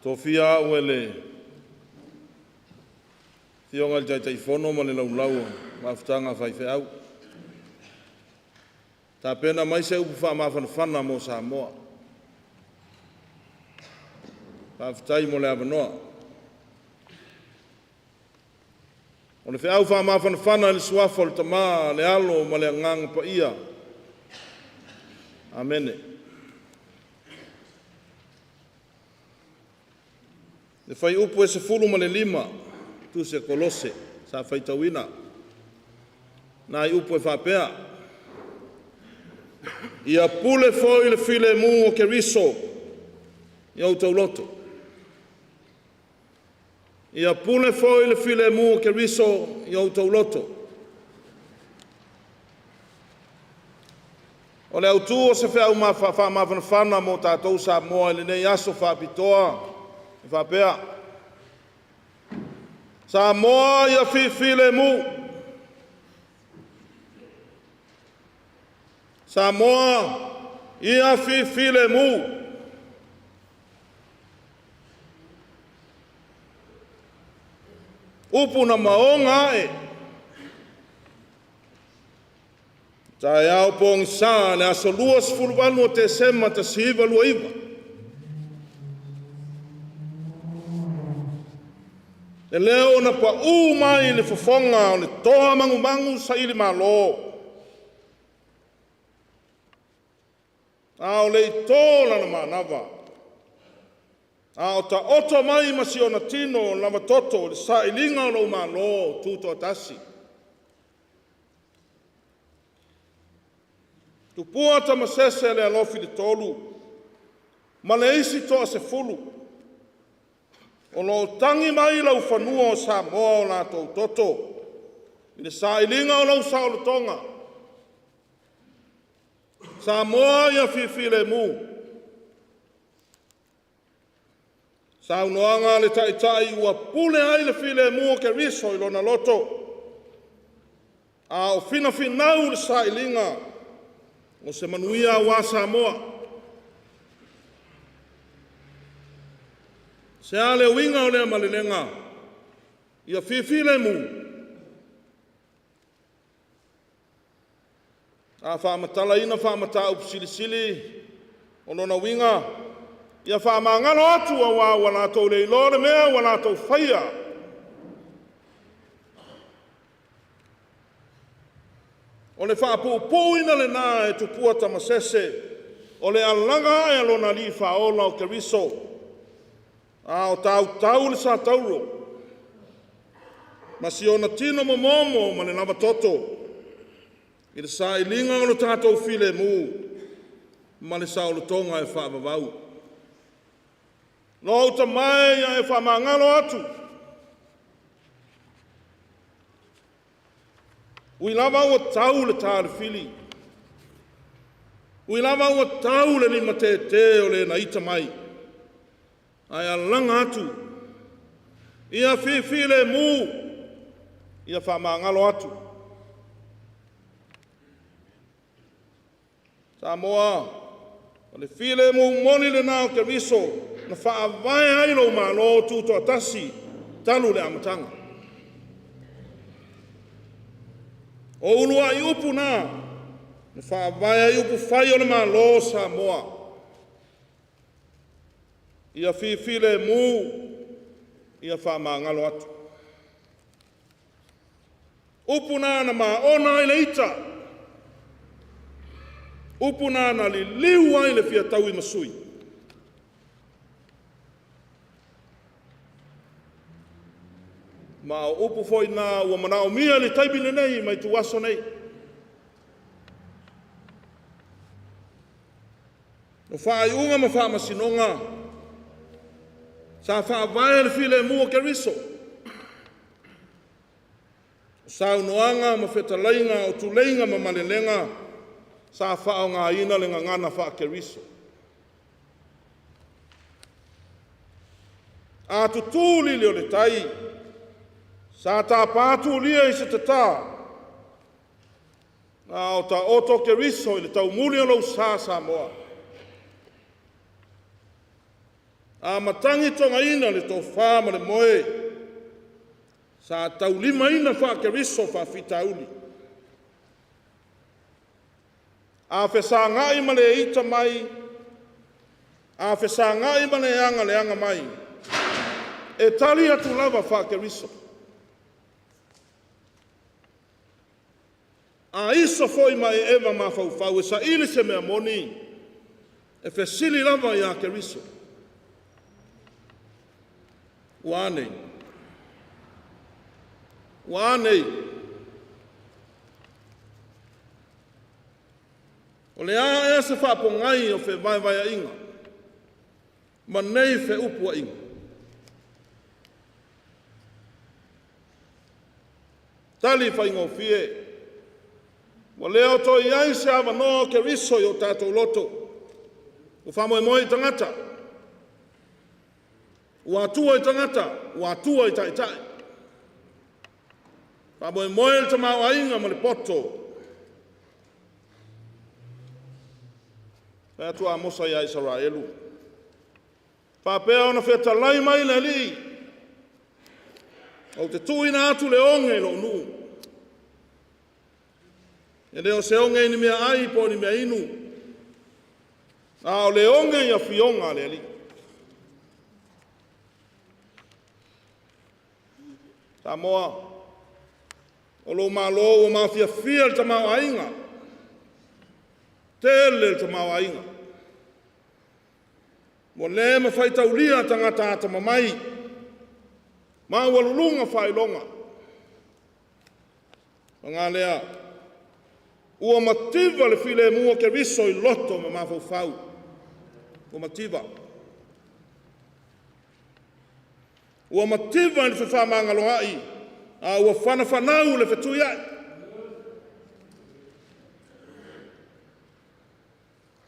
Tofia au e le Afioga i le Taitaifono ma le Laulau o Mafutaga a Faifeau, tapena mai se upu faamafanafana mo Samoa. Faafetai mo le avanoa. O le feau faamafanafana i le suafa o le Tama, le Alo ma le Agaga Paia. Amene. Le fuaiupu e 15, Tusi a Kolose sa faitauina. Nai upu e faapea, ia pule foi le filemu o Keriso i outou loto. Ia pule foi le filemu o Keriso i outou loto. O le autu o se feau faamafanafana mo tatou Samoa i lenei aso faapitoa e faapea, Samoa ia fifilemu. Samoa ia fifilemu. Upu na maoga ae. Taeao pogisa le aso 28 o Tesema 1929. E leo ona paū mai le fofoga o le toa magumagu saili malo. A o le i tō lana manava, a o taoto mai ma si ona tino lava toto i le sailiga o lou Malo Tutoatasi. Tupua Tamasese le alofi le tolu ma le isi toa 10 o lo o tagi mai laufanua o Samoa o latou toto i le sailiga o lau saolotoga. Samoa ia fifilemu. Saunoaga a le Taitai ua pule ai le filemu o Keriso i lona loto, a o finafinau le sailiga o se manuia aua Samoa. Se a le uiga o lea malelega? Ia fifilemu. A faamatalaina faamataupu silisili o lona uiga, ia faamagalo atu aua ua latou le iloa le mea ua latou faia. O le faapuupuuina lena e Tupua Tamasese o le alaga ae a lona alii faaola o Keriso, a o tautau le satauro ma si ona tino momomo ma le lava toto i le sailiga o lo tatou filemu ma le saolotoga e faavavau. Lou tamae ia e faamagalo atu. Ui lava ua tau le ta o le fili, ui lava ua tau le limatete o le na ita mai, ae alaga atu, ia fifilemu, ia faamagalo atu. Samoa, o le filemu moni lena o Keriso na faavae ai lou Malo Tutoatasi talu le amataga. O uluai upu na na faavae ai upu fai o le Malo o Samoa. Ia fifilemu, ia faamagalo atu. Upu na na maona ai le ita, upu na na liliu ai le fiataui masui. Ma o upu foi na ua manaomia le taimi lenei mai tuaso nei. O faaiuga ma faamasinoga sa faavae le filemu o Keriso. O saunoaga ma fetalaiga o tuleiga ma malelega sa faaaogaina le gagana faa-Keriso. A tutū lili o le tai, sa tapa tulia i se tata, a o taoto Keriso i le taumuli o lou sa Samoa. A matagi togaina le tofa ma le moe, sa taulimaina faa-Keriso faafitauli. A fesagai ma le ita mai, a fesagai ma le agaleaga mai, e tali atu lava faa-Keriso. A iso foi ma e eva mafaufau e saili se mea moni, e fesili lava ia Keriso. Ua a nei? Ua a nei? O le a ea se faapogai o fevaevaeaiga ma nei feupuaiga? Tali faigofie, ua le o toe i ai se avanoa o Keriso i o tatou loto. Ua faamoemoe i tagata, ua atua i tagata, ua atua i taitai. Faamoemoe le tamaoaiga ma le poto. Fai atu Amosa ia Isaraelu, faapea ona fetalai mai le Alii, ou te tuuina atu le oge i lou nuu. E le o se oge i ni meaai po o ni meainu, a o le oge i afioga a le Alii. Samoa, o lou Malo ua mafiafia le tamaoaiga, tele le tamaoaiga. Ua le mafai taulia tagata atamamai, maualuluga faailoga. Paga lea, ua mativa le filemu o Keriso i loto ma mafaufau. Ua mativa. Ua mativa i le fefaamagaloai, a ua fanafanau le fetuiai.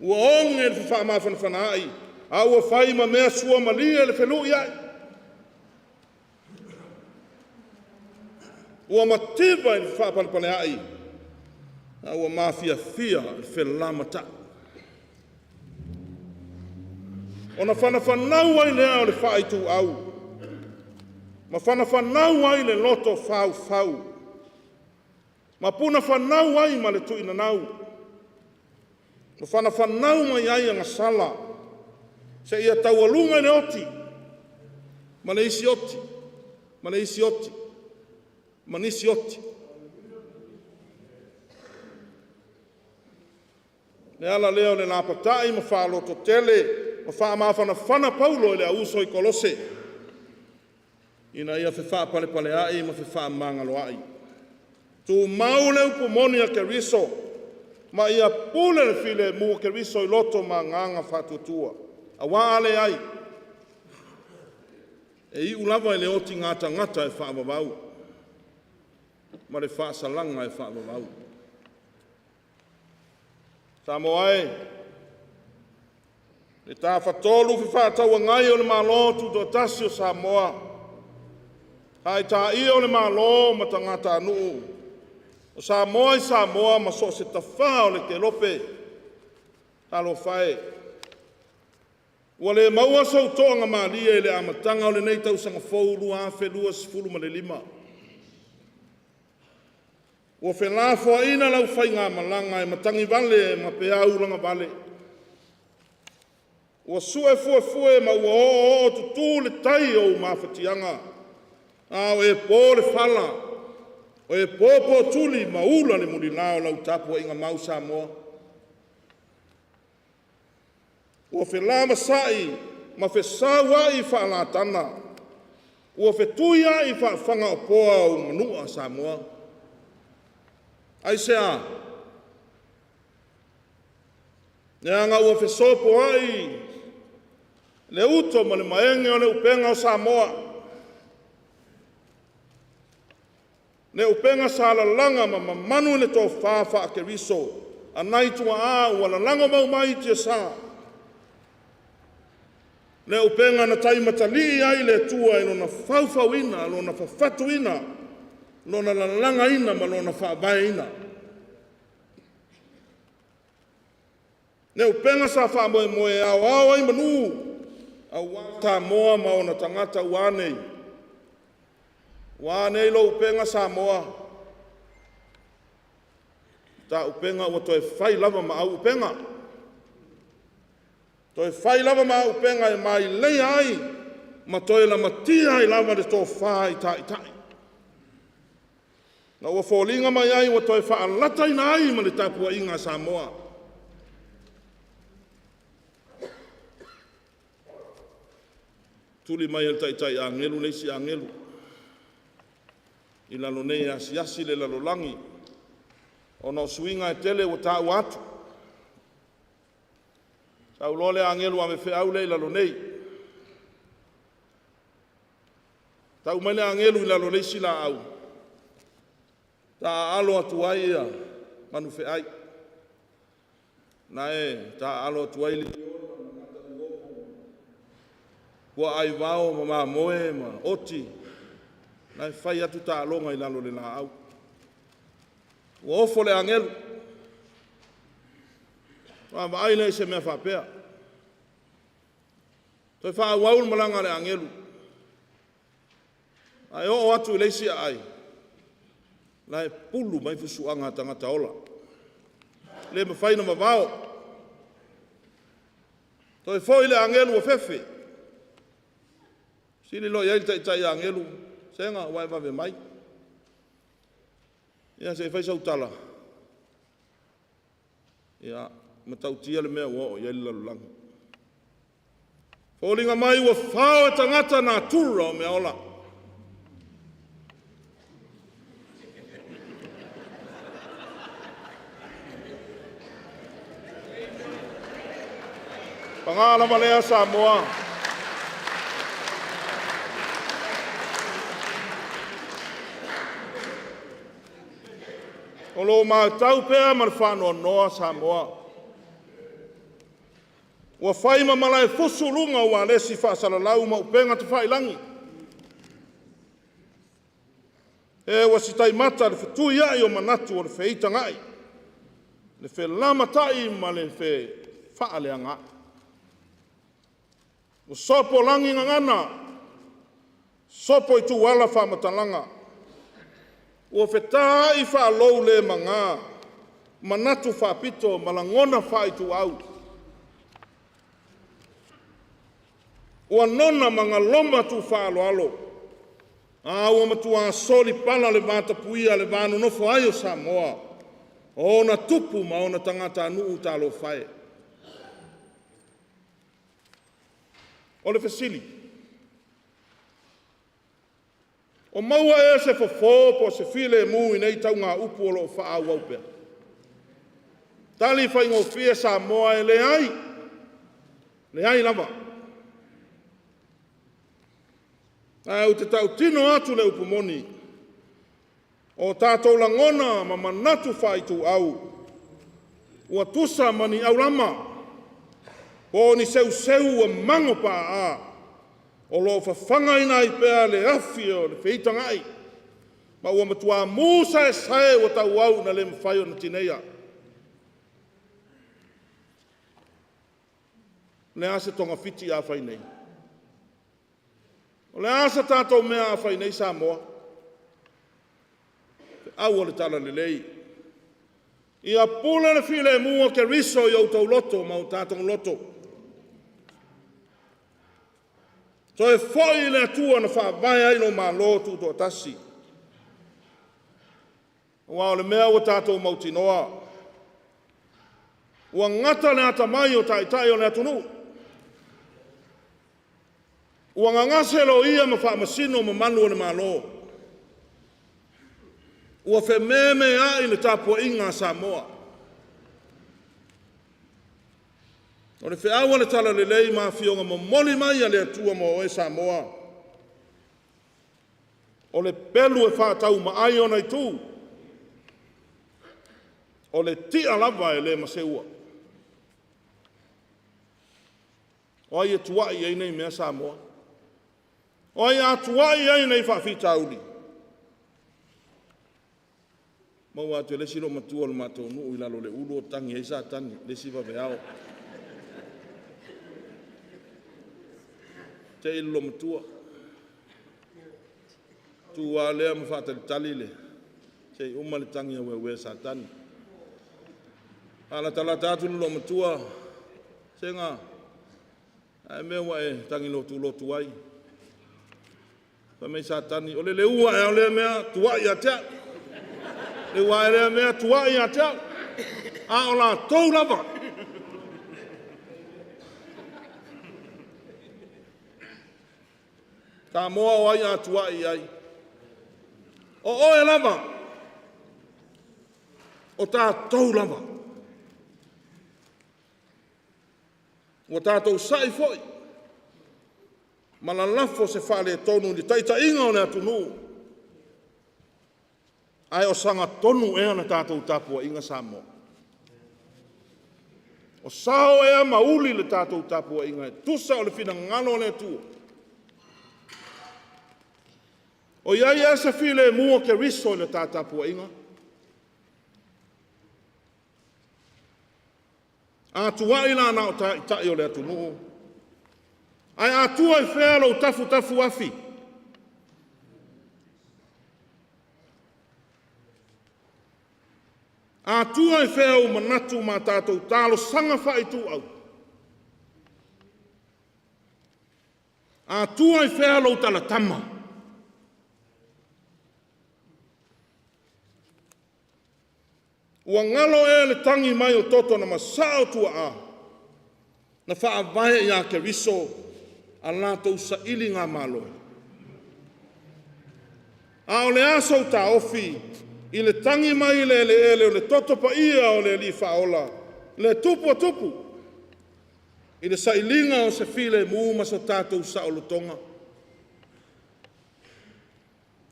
Ua oge le fefaamafanafanaai, a ua fai ma mea suamalie le feluiai. Ua mativa i le faapalepaleai, a ua mafiafia le felamatai. Ona fanafanau ai lea o le faaituau, ma fanafanau ai le loto faufau, ma punafanau ai ma le tuinanau, ma fanafanau mai ai agasala, seia taualuga i le oti, ma le isi oti, ma le isi oti, ma nisi oti. Le ala lea o le lapatai ma faalototele ma faamafanafana Paulo i le auuso i Kolose, ina ia fefaapalepaleai ma fefaamagaloai. Tumau le upu moni a Keriso, ma ia pule le filemu o Keriso i loto ma agaga faatuatua. Aua a leai, e iu lava i le otiga tagata e faavavau, ma le faasalaga e faavavau. Samoa e, le Tafatolu Fefaatauagai o le Malo Tutoatasi o Samoa, Taitai o le Malo ma tagatanuu o Samoa i Samoa ma so o se tafa o le kelope, talofa e, ua le maua sou toagamalie i le amataga o lenei tausaga fou 2025. Ua felafoaiga lau faigamalaga e matagi vale ma peau lagavale. Ua su'e fuefue ma ua ooootutu le tai o ou mafatiaga, a o e po le fala, o e popo tuli ma ula le mulila o lau tapuaiga mau Samoa. Ua felavasa'i ma fesaua'i faalatana, ua fetuiai faa-fagaopoa ou manua Samoa. Aisea? Leaga ua fesopoai le uto ma le maege o le upega o Samoa, le upega sa lalaga ma mamanu i le tofa faa-Keriso a nai tuaa ua lalago mau mai i tiasa, le upega na taimatalii ai le Atua i lona faufauina, lona fafatuina, lona lalagaina ma lona faavaeina. Le upega sa faamoemoe e aoao ai manu aua Samoa ma ona tagata ua a nei? Ua a nei lou upega Samoa? Taupega ua toe fai lava ma auupega, toe fai lava ma auupega e maileia ai ma toe lamatia ai lava le tofa i taitai. Ma ua foliga mai ai ua toe faalataina ai ma le tapuaiga a Samoa. Tuli mai e le taitai agelu le isi agelu i lalo nei e asiasi le lalolagi ona o suiga e tele ua taua atu. Sauloa le agelu ave feau lea i lalo nei. Tau mai le agelu i lalo o le isi laau, taaalo atu ai ia manufeai, na e taaalo atu ai puaa aivao ma mamoe ma oti, na e fai atu taaloga i lalo o le laau. Ua ofo le agelu. Vaavaai lea i se mea faapea. Toe faaauau le malaga a le agelu. Ae oo atu i le isi aai, la e pulu mai fusuaga a tagata ola. Le mafai ona vavao. Toe foi le agelu ua fefe. Sili loa i ai le taitai agelu, sega ua e vave mai. Ia se i fai sau tala. Ia, matautia le mea ua oo i ai le lalolagi. Foliga mai ua fao e tagata natura o mea ola. Paga lava lea Samoa. O lo o matau pea ma le faanoanoa Samoa. Ua fai ma malaefusu luga o ualesi faasalalau ma upega tafailagi. E ua sitaimata le fetuiai o manatu o le feitagai, le felamatai ma le fefaaleagaai. Ua sopo lagi gagana, sopo ituala faamatalaga. Ua fetaai faalou le maga, manatu faapito ma lagona faaituau. Ua nona ma galoma tuufaaaloalo, a ua matua solipala le vatapuia le va nonofo ai o Samoa, o ona tupu ma ona tagatanuu talofa e. O le fesili, o maua ea se fofo po o se filemu i nei taugaupu o lo o faaauau pea? Tali faigofie Samoa, e leai, leai lava. Ae ou te tautino atu le upu moni, o tatou lagona ma manatu faaituau ua tusa ma ni aulama po o ni seuseu ua mago paa o lo o fafagaina ai pea le afi o le feitagai ma ua matua mu saesae ua tauau ina le mafai ona tineia. O le a se togafiti a fai nei? O le a se tatou mea a fai nei Samoa? Feau o le Talalelei, ia pule le filemu o Keriso i outou loto ma o tatou loto. Toe foi i le Atua na faavae ai lou Malo Tutoatasi. Aua o le mea ua tatou mautinoa, ua gata le atamai o taitai o le atunuu, ua gagase loia ma faamasino mamalu o le Malo, ua fememeai le tapuaiga a Samoa. O le feau a le Talalelei ma afioga momoli mai a le Atua mo oe Samoa, o le pelu e faataumaai ona itu, o le tia lava e le ma seua. O ai e tuai ai nei mea Samoa? O ai a tuai ai nei faafitauli? Maua atu e le isi loomatua o le matou nuu i lalo o le ulu o tagi ai Satani le isi vaveao. Te i le loomatua. Tu lava lea ma faatalitali le se i uma le tagi a ueue a Satani. Faalatalata atu le loomatua, sega ae mea ua e tagi lotulotu ai. Fai mai Satani, o le leua ea o lea mea, tuai ia te au. Leua ae lea mea, tuai ia te au. A o latou lava. Samoa o ai a tuai ai? O oe lava. O tatou lava. Ua tatou sai foi ma lalafo se faaletonu i le taitaiga o le atunuu, ae o sagatonu ea le tatou tapuaiga Samoa? O sao ea ma uli le tatou tapuaiga e tusa o le finagalo o le Atua? O i ai ea se filemu o Keriso i le ta tapuaiga? A tuai la na o taitai o le atunuu, ae a tua i fea lou tafutafu afi? A tua i fea ou manatu ma tatou talosaga faaituau? A tua i fea lou talatama? Ua galo ea le tagi mai o toto na masaa o tuaa na faavae ia Keriso a latou sailigamalo? A o le a sou taofi i le tagi mai i le eleele o le toto paia o le Alii Faaola, le Tupu o Tupu, i le sailiga o se filemu ma so tatou saolotoga?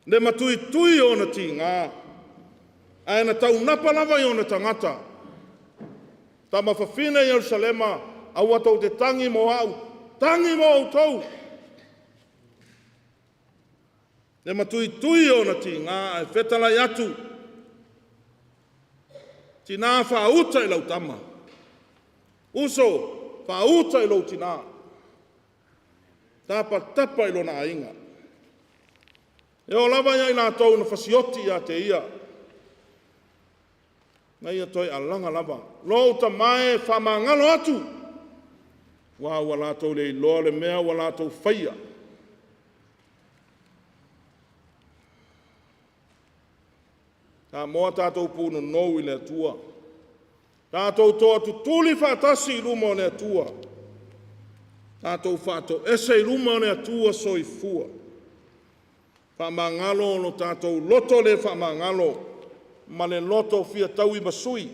Le matuitui o ona tiga, ae na taunapa lava i ona tagata. Tama fafine Ierusalema, aua tou te tagi mo au, tagi mo outou. Le matuitui o ona tiga, ae fetalai atu, tina faauta i lau tama, uso faauta i lou tina, tapatapa i lona aiga. E oo lava ia i latou na fasioti ia te ia, na ia toe alaga lava. Lou tama e, faamagalo atu, aua ua latou le iloa le mea ua latou faia. Samoa tatou punonou i le Atua, tatou toatutuli faatasi i luma o le Atua, tatou faatoese i luma o le Atua soifua. Faamagalo lo tatou loto le faamagalo ma le loto fia tauimasui.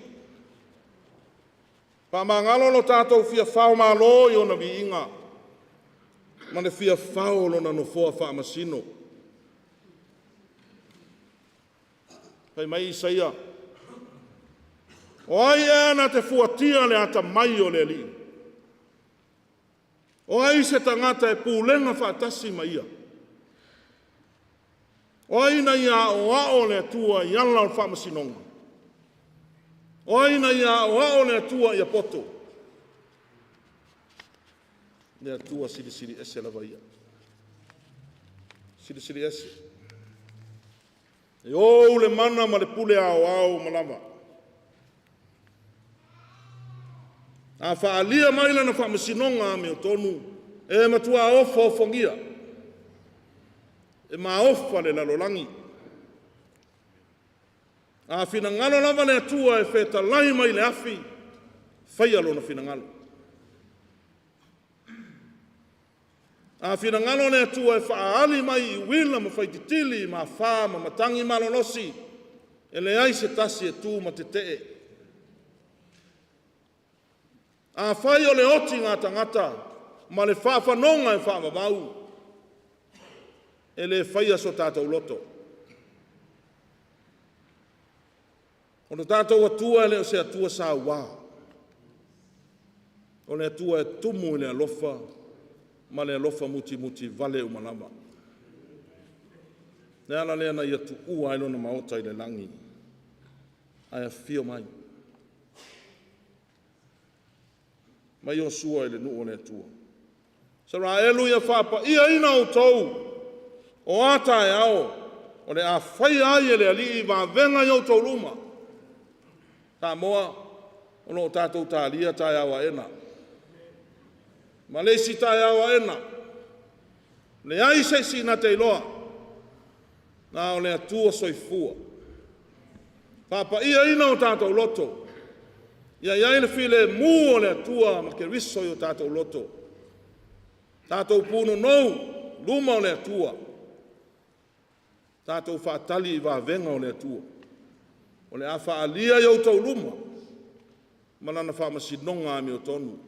Faamagalo lo tatou fia fao malo i ona viiga ma le fia fao o lona nofoa faamasino. Fai mai Isaia, o ai ea na te fuatia le atamai o le Alii? O ai se tagata e pulega faatasi ma ia? O ai na ia aoao le Atua i ala o le faamasinoga? O ai na ia aoao le Atua ia poto? Le Atua silisili ese lava ia. Silisili ese. E ou le mana ma le pule aoao ma lava. A faaalia mai lana faamasinoga amiotonu, e matua ofoofogia, e maofa le lalolagi. A finagalo lava le Atua e fetalai mai le afi, faia lona finagalo. A finagalo le Atua e faaali mai i uila ma faititili ma afa ma matagi malolosi, e leai se tasi e tu ma tetee. Afai o le oti gā tagata ma le faafanoga e faavavau, e le faia so tatou loto. O le tatou Atua e le o se Atua sauā, o le Atua e tumu i le alofa ma le alofa mutimuti vale uma lava. Le ala lea na ia tuua ai lona maota i le lagi, ae afio mai. Mai Iosua i le nuu o le Atua. Isaraelu ia faapaiaina outou, o a taeao, o le a faia ai e le Alii vavega i outou luma. Samoa, o lo o tatou talia taeao aena. Ma le isi taeao aena, leai se isi na te iloa, na o le Atua soifua. Faapaiaina o tatou loto, ia i ai le filemu o le Atua ma Keriso i o tatou loto. Tatou punonou luma o le Atua, tatou faatali i vavega o le Atua. O le a faaalia i outou luma ma lana faamasinoga amiotonu,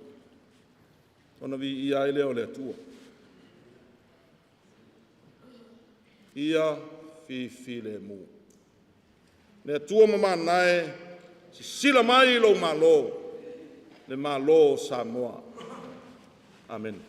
ona viia ai lea o le Atua. Ia fifilemu. Le Atua mamana e, sisila mai lou Malo, le Malo o Samoa. Amene.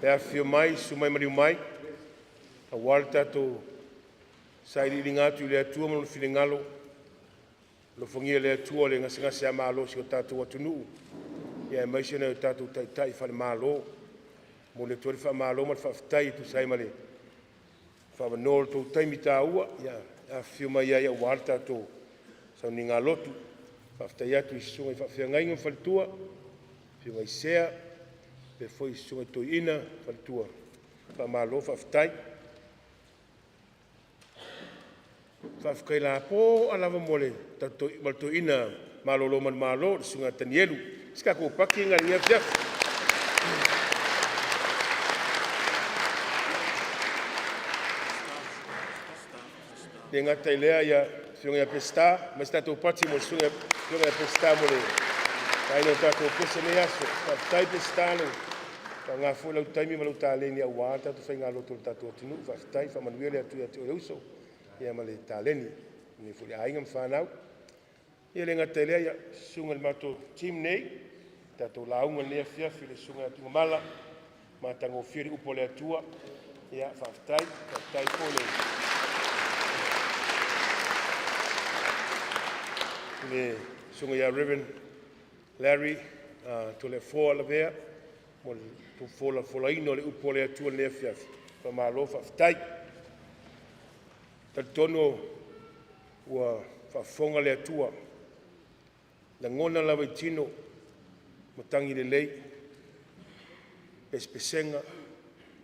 Le afifio mai, susu mai, maliu mai aua le tatou sailiiliga atu i le Atua ma Lona finagalo. Alofagia e le Atua le gasegase ā malo o si o tatou atunuu, aemaise nai o tatou taitai falemalo. E momoli atu ai le faamalo ma le faafetai e tusa ai ma le avanoa o le tou taimi taua e afifio mai ai aua le tatou sauniga lotu. Faafetai atu i susuga i faafeagaiga ma faletua, afioga i sea faapea foi susuga i toeaina ma faletua, faamalo faafetai. Faafetai lapoa lava mo le toeaina malolo manumalo le susuga ia Tanielu. Se tatou pati lena i lenei afiafi. E le gata i lea le afioga ia Peseta, aumai se tatou pati mo le afioga ia Peseta mo le taina o le tatou pese i lenei aso. Faafetai Peseta, faaaoga foi lou taimi ma lou taleni aua le tatou faigalotu a le tatou atunuu. Faafetai, faamanuia le Atua ia te oe le uso ma le taleni. Faamanuia foi i le aiga ma fanau. E le gata i lea, le susuga i le matou team nei, le tatou lauga i lenei afiafi le susuga ia Tuigamala, matagofie le upu a le Atua. Ia faafetai, faafetai foi i le susuga ia Rev. Larry Toleafoa Lavea mo le folafolaina o le upu a le Atua i lenei afiafi, faamalo faafetai. E talitonu ua faafofoga le Atua, e lagona lava i tino matagi lelei, pesepesega,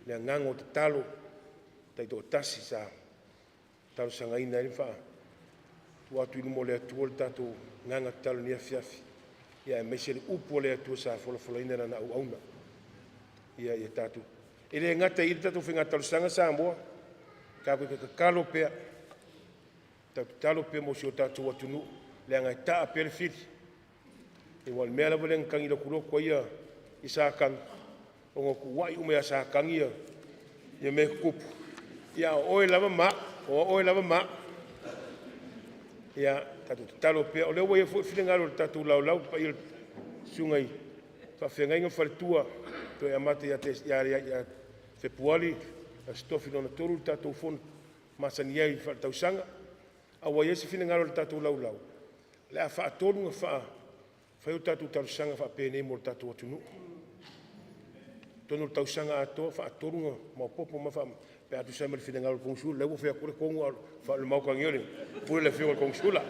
le agaga o tatalo taitoatasi sa talosagaina ai ma tuu atu i luma o le Atua le tatou agaga tatalo i lenei afiafi, aemaise le upu a le Atua sa folafolaina e Lana auauna. E le gata i i le tatou faiga talosaga Samoa, tatou te tatalo pea, tatalo pea mo si o tatou atunuu leaga e taa pea le fili. Aua o le mea lava lea na tagi lotulotu ai Satani ona na tuuai uma ia Satani ia mea tutupu, a o oe lava ma au, o oe lava ma au. Ia tatou tatalo pea, o lea ua i ai foi le finagalo o le tatou laulau, le paia i susuga i faafeagaiga ma faletua, toe amata ia Fepuari Aso Tofi lona tolu le tatou fono masani ai faaletausaga. A ua i ai se finagalo o le tatou laulau, o le a faatolu ona fai a tatou talosaga faapenei mo le tatou atunuu. I totonu o le tausaga atoa e faatolu ona maopoopo ma pe a tusa ai ma le finagalo o le Konesula. O lea ua ou fai atu le tonu a o le Maota nei o le pule o le Afioga i le Konesula.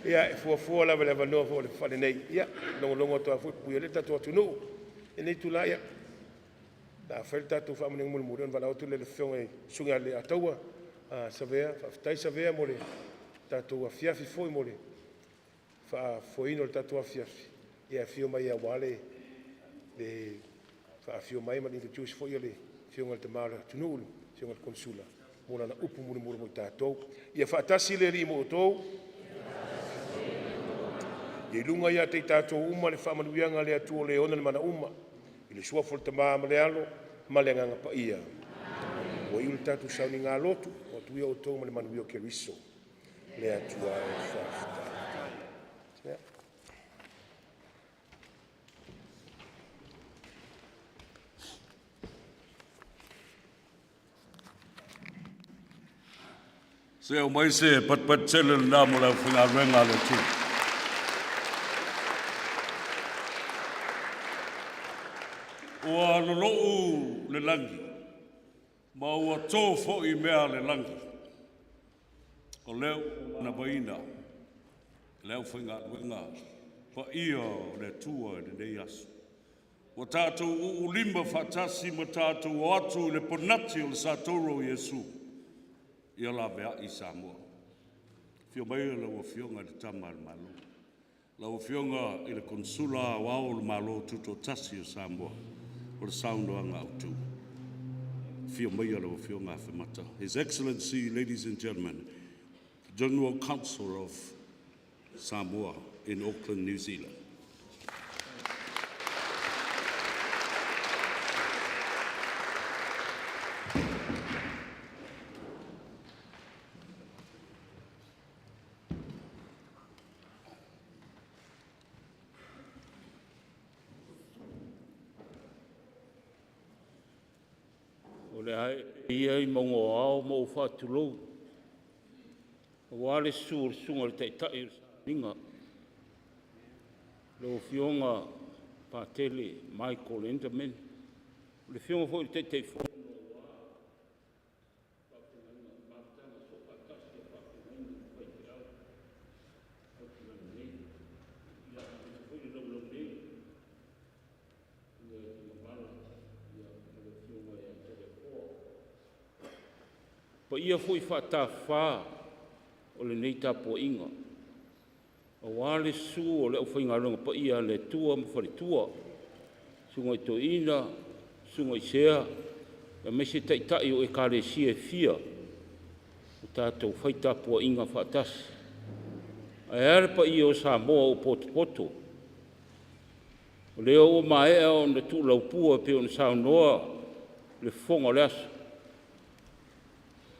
Ia e fuafua lava i le avanoa faalelei, ia e logologo atu lava foi e puipuia ai le tatou atunuu. I lenei itula, o le a fai le tatou faamanuiaga mulimuli ona valaau atu lea i le Susuga ia Leiataua Savea. Faafetai Savea mo le tatou afiafi foi mo le faafoeina o le tatou afiafi, e afio mai aua le faafio mai ma le introduce foi o le Afioga i le Tama o le atunuu le Afioga i le Konesula mo lana upu mulimuli mo i tatou. Ia faatasi le Alii ma outou. Ia i luga ia te i tatou uma le faamanuiaga a le Atua o Le ona le mana uma, i le suafa o le Tama ma le Alo ma le Agaga Paia. Ua iu le tatou sauniga lotu, o atu ia outou ma le manuia o Keriso. Le Atua e, faafetai. Se aumai se patupatu tele lena mo le aufaigaluega a le Atua. Ua lolo'u le lagi ma ua to foi mea a le lagi, o lea ua manavaina e le aufaigaluega paia o le Atua i lenei aso. Ua tatou uulima faatasi ma tatou o atu i le ponati o le satoru o Iesu, ia laveai Samoa. Afio maia lau Afioga i le Tama a le Malo, lau Afioga i le Konesula Aoao o le Malo Tutoatasi o Samoa, o le saunoaga autu. Afio maia lau Afioga Afemata. His Excellency, ladies and gentlemen, General Consul of Samoa in Auckland, New Zealand. le a ee ia i mauga o ao ma ou faatulou aua le susu o le Susuga i le Taitai o le Saofaiga, lau Afioga Patele Michael Enderman, o le Afioga foi i le Taitaifono aua mafutaga soofaatasi a faafeagaiga ma faifeau tautugalelei, aemaise foi le laulau nei le Susuga ia Tuigamala ma le Afioga ia Toleafoa. O paia foi faatafafa o lenei tapuaiga aua le susu o le aufaigaluega paia a le Atua ma faletua, susuga i Toeaina, susuga i Sea aemaise Taitai o Ekalesia e fia ua tatou fai tapuaiga faatasi. Ae a le paia o Samoa ua potopoto, o lea ua maea ona tuulaupua e pei ona saunoa le fofoga o le aso,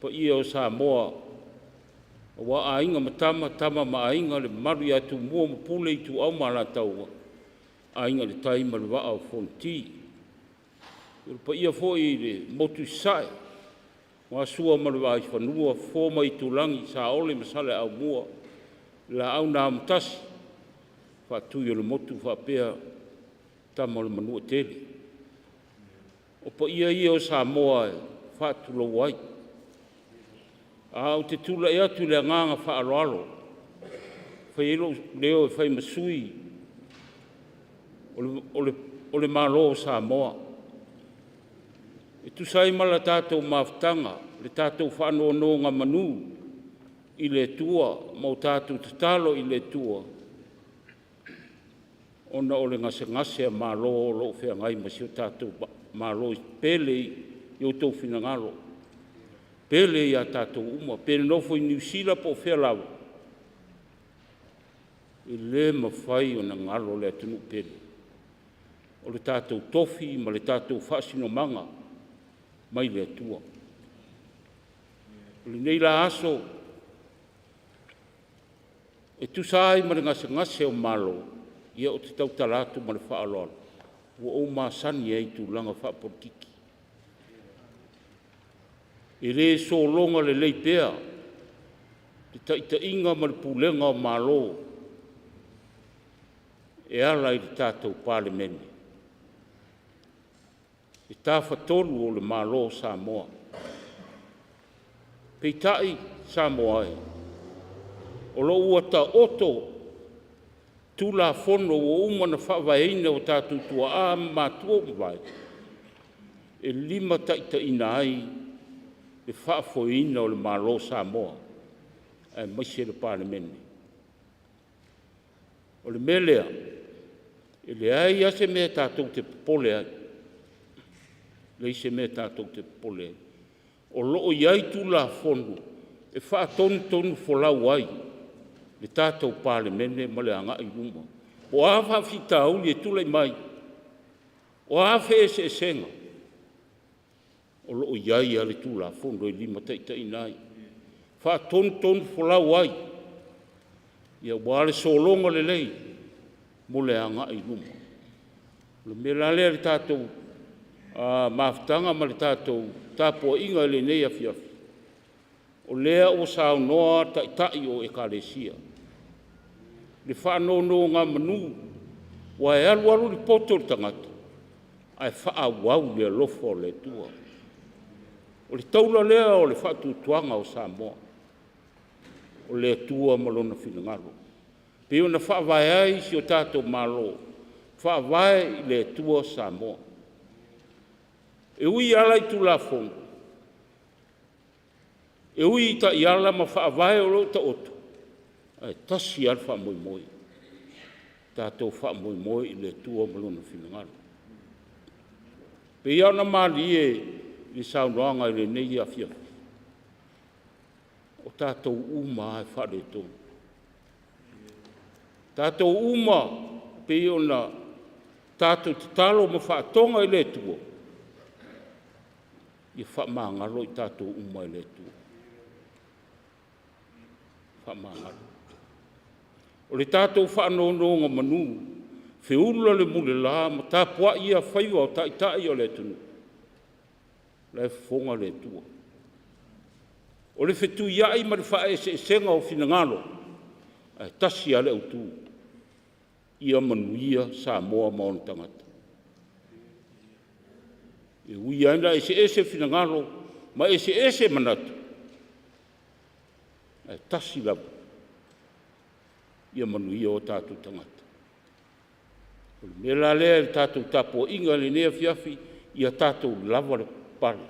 paia o Samoa aua Aiga ma Tama, Tama ma Aiga, le mamalu ia Tumua ma Pule, Ituau ma Alataua, Aiga i le Tai ma le Vaa o Fonoti. O le paia foi i le motu i Sasae aua Sua ma le Vaifanua, Fofo ma Aitulagi, Saole ma Saleaaumua, le Laau na Amotasi, Faatuiolemotu faapea Tama a le Manuatele. O paia ia o Samoa e faatulou ai. Ae ou te tulai atu i le agaga faaaloalo e fai ai lou leo e fai ma sui o le Malo o Samoa e tusa ai ma le tatou mafutaga, le tatou faanonogamanu i le Atua ma o tatou tatalo i le Atua ona o le gasegase a malo o lo o feagai ma si o tatou Malo pele i outou finagalo, pele ia tatou uma, pe nonofo i Niu Sila po o fea lava, e le mafai ona galo le atunuu pele. O le tatou tofi ma le tatou faasinomaga mai le Atua. O lenei la aso e tusa ai ma le gasegase o malo, ia ou te tautala atu ma le faaaloalo, ua ou masani ai i tulaga faapolokiki. E le sologa lelei pea le taitaiga ma le pulega o Malo e ala i le tatou Palemene, le Tafatolu o le Malo o Samoa. Peitai Samoa e, o lo o ua taoto Tulafono ua uma ona faavaeina e o tatou tuaa ma matua ua mavae e limataitaiina ai le faafoeina o le Malo o Samoa aemaise le Palemene. O le mea lea, e leai lava se mea tatou te popole ai, leai se mea tatou te popole ai. O lo o i ai Tulafono e faatonutonufolau ai le tatou Palemene ma le agai i luma. O a faafitauli e tulai mai, o a feeseeseaga, o lo o i ai lava le Tulafono e limataitaiina ai, faatonutonufolau ai aua le sologa lelei mo le agai i luma. O le mea la lea le tatou mafutaga ma le tatou tapuaiga i lenei afiafi, o lea ua saunoa Taitai o Ekalesia, i le faanonogamanu, aua e alu alu le poto o le tagata ae faaauau i le alofa o le Atua. O le taula lea o le faatuatuaga o Samoa, o le Atua ma Lona finagalo, e pei ona faavae ai si o tatou Malo, Faavae i le Atua Samoa. E ui lava la i Tulafono, e ui i taiala ma faavae o lo o taoto, ae tasi lava le faamoemoe, tatou faamoemoe i le Atua ma Lona finagalo. E pei lava ona malie i saunoaga i lenei afiafi, o tatou uma lava e faaletonu. O tatou uma e pei ona tatou tatalo ma faatoga i le Atua, ia faamagalo i tatou uma e le Atua, faamagalo. O le tatou faanonogamanu, feula le mulela ma tapuai ia faiva o Taitai o le atunuu. La e fofoga le Atua. O le fetuiai ma le faaeseesega o finagalo, ae tasi lava le autu, ia manuia Samoa ma ona tagata. E ui lava ina eseese finagalo ma eseese manatu, ae tasi lava, ia manuia o tatou tagata. O le mea la lea i le tatou tapuaiga i lenei afiafi, ia tatou lava le papale,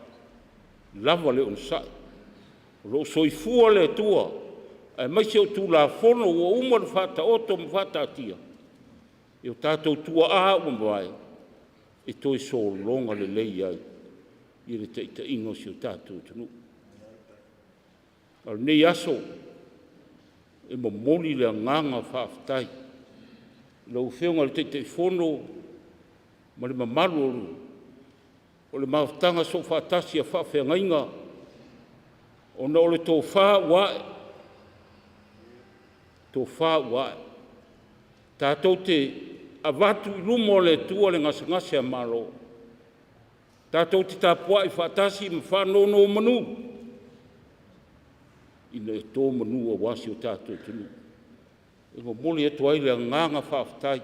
lava le onosai, o lo o soifua le Atua, aemaise o Tulafono ua uma ona faataoto ma faataatia e o tatou tuaa ua mavae e toe sologa lelei ai le taitaiga o si o tatou atunuu. A o lenei aso, e momoli le agaga faafetai i lau Afioga i le Taitaifono ma le mamalu o le mafutaga soofaatasi a faafeagaiga, ona o le tofa ua ae, tofa ua ae, tatou te avatu i luma o le Atua le gasegase a Malo, tatou te tapuai faatasi ma faanonomanu ina ia to manu aua si o tatou atunuu. E momoli atu ai le agaga faafetai.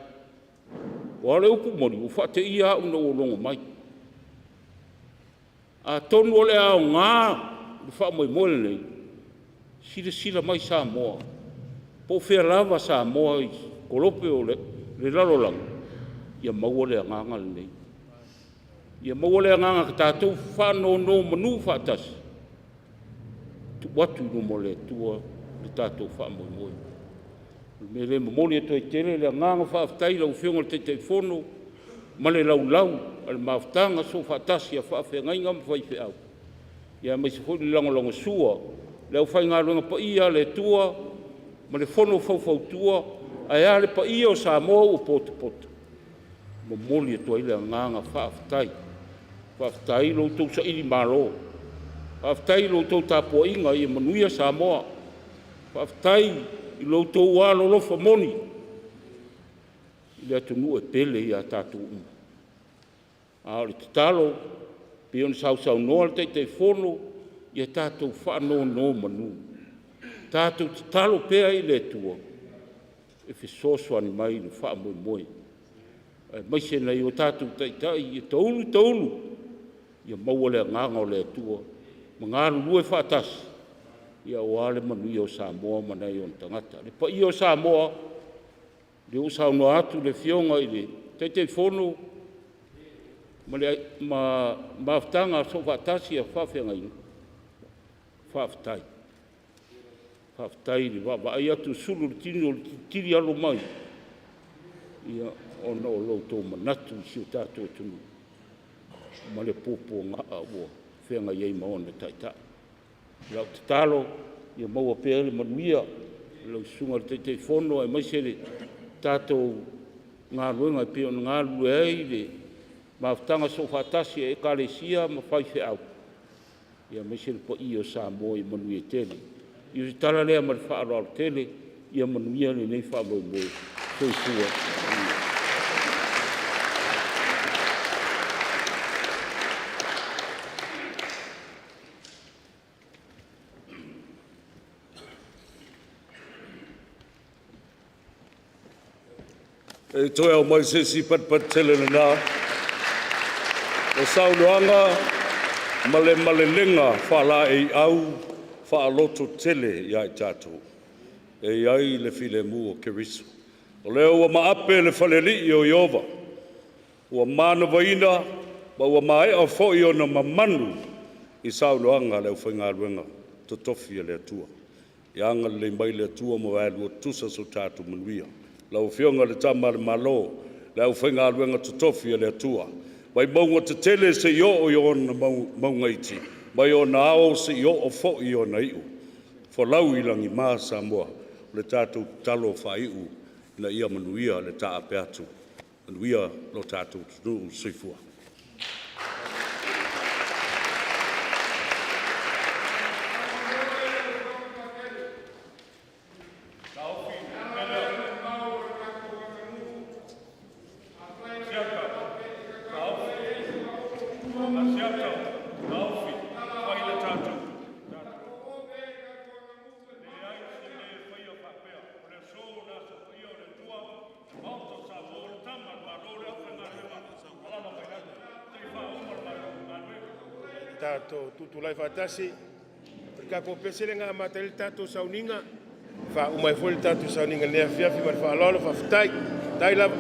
Aua o le upu moni, ua faateia au ina ua logo mai. Atonu o le aoga o le faamoemoe lenei, silasila mai Samoa, po o fea lava Samoa i polope o le lalolagi, ia maua le agaga lenei. Ia maua le agaga tatou te faanonomanu faatasi, e tuu atu i luma o le Atua le tatou faamoemoe. O le mea lea e momoli atu ai tele le agaga faafetai i lau Afioga i le Taitaifono ma le laulau a le mafutaga soofaatasi a faafeagaiga ma faifeau, aemaise foi le lagolagosua a le aufaigaluega paia a le Atua ma le Fono Faufautua, ae a le paia o Samoa ua potopoto. E momoli atu ai le agaga faafetai. Faafetai i lo outou sailimalo, faafetai i la outou tapuaiga ia manuia Samoa. Faafetai i lo outou alolofa moni i le atunuu e pele ia i tatou uma. A o le tatalo pei ona sausaunoa le Taitaifono, ia tatou faanonomanu, tatou tatalo pea i le Atua e fesoasoani mai i le faamoemoe, aemaise nai o tatou taitai ia taulu taulu ia maua le agaga o le Atua ma galulue faatasi aua le manuia o Samoa ma nai ona tagata. Le paia o Samoa, o lea ua saunoa atu le Afioga i le Taitaifono ma le Mafutaga Soofaatasi a Faafeagaiga, faafetai. Faafetai i le vaavaai atu sulu i le tino i le tilotilo alo mai, ona o lo outou manatu i si o tatou atunuu ma le puapuaga ua feagai ai ma ona taitai. O lau tatalo, ia maua pea le manuia i lau Susuga i le Taitaifono aemaise le tatou galuega e pei ona galulue ai le Mafutaga Soofaatasi a Ekalesia ma faifeau, aemaise le paia o Samoa ia manuia tele. Ia o se tala lea ma le faaaloalo tele, ia manuia lenei faamoemoe. Soifua ma ia manuia. Se i toe aumaia se isi patupatu tele lena. O saunoaga ma le malelega faalaeiau faalototele ia i tatou, e i ai le filemu o Keriso. O lea ua maape le falealii o Ieova, ua manavaina ma ua maea foi ona mamanu i saunoaga a le aufaigaluega totofi a le Atua. Ia agalelei mai le Atua ma vaelua tutusa so tatou manuia. Lau Afioga i le Tama a le Malo, le aufaigaluega totofi a le Atua, mai mauga tetele seia oo i ona mauga iti, mai ona ao seia oo foi i ona iu, folau i lagima Samoa. O le tatou tatalo faaiu ina ia manuia le taape atu, manuia lo tatou atunuu. Soifua. Tatou tutulai faatasi. O le tatou pese lea na amata ai le tatou sauniga, faauma ai foi le tatou sauniga i lenei afiafi ma le faaaloalo. Faafetai, faafetai lava.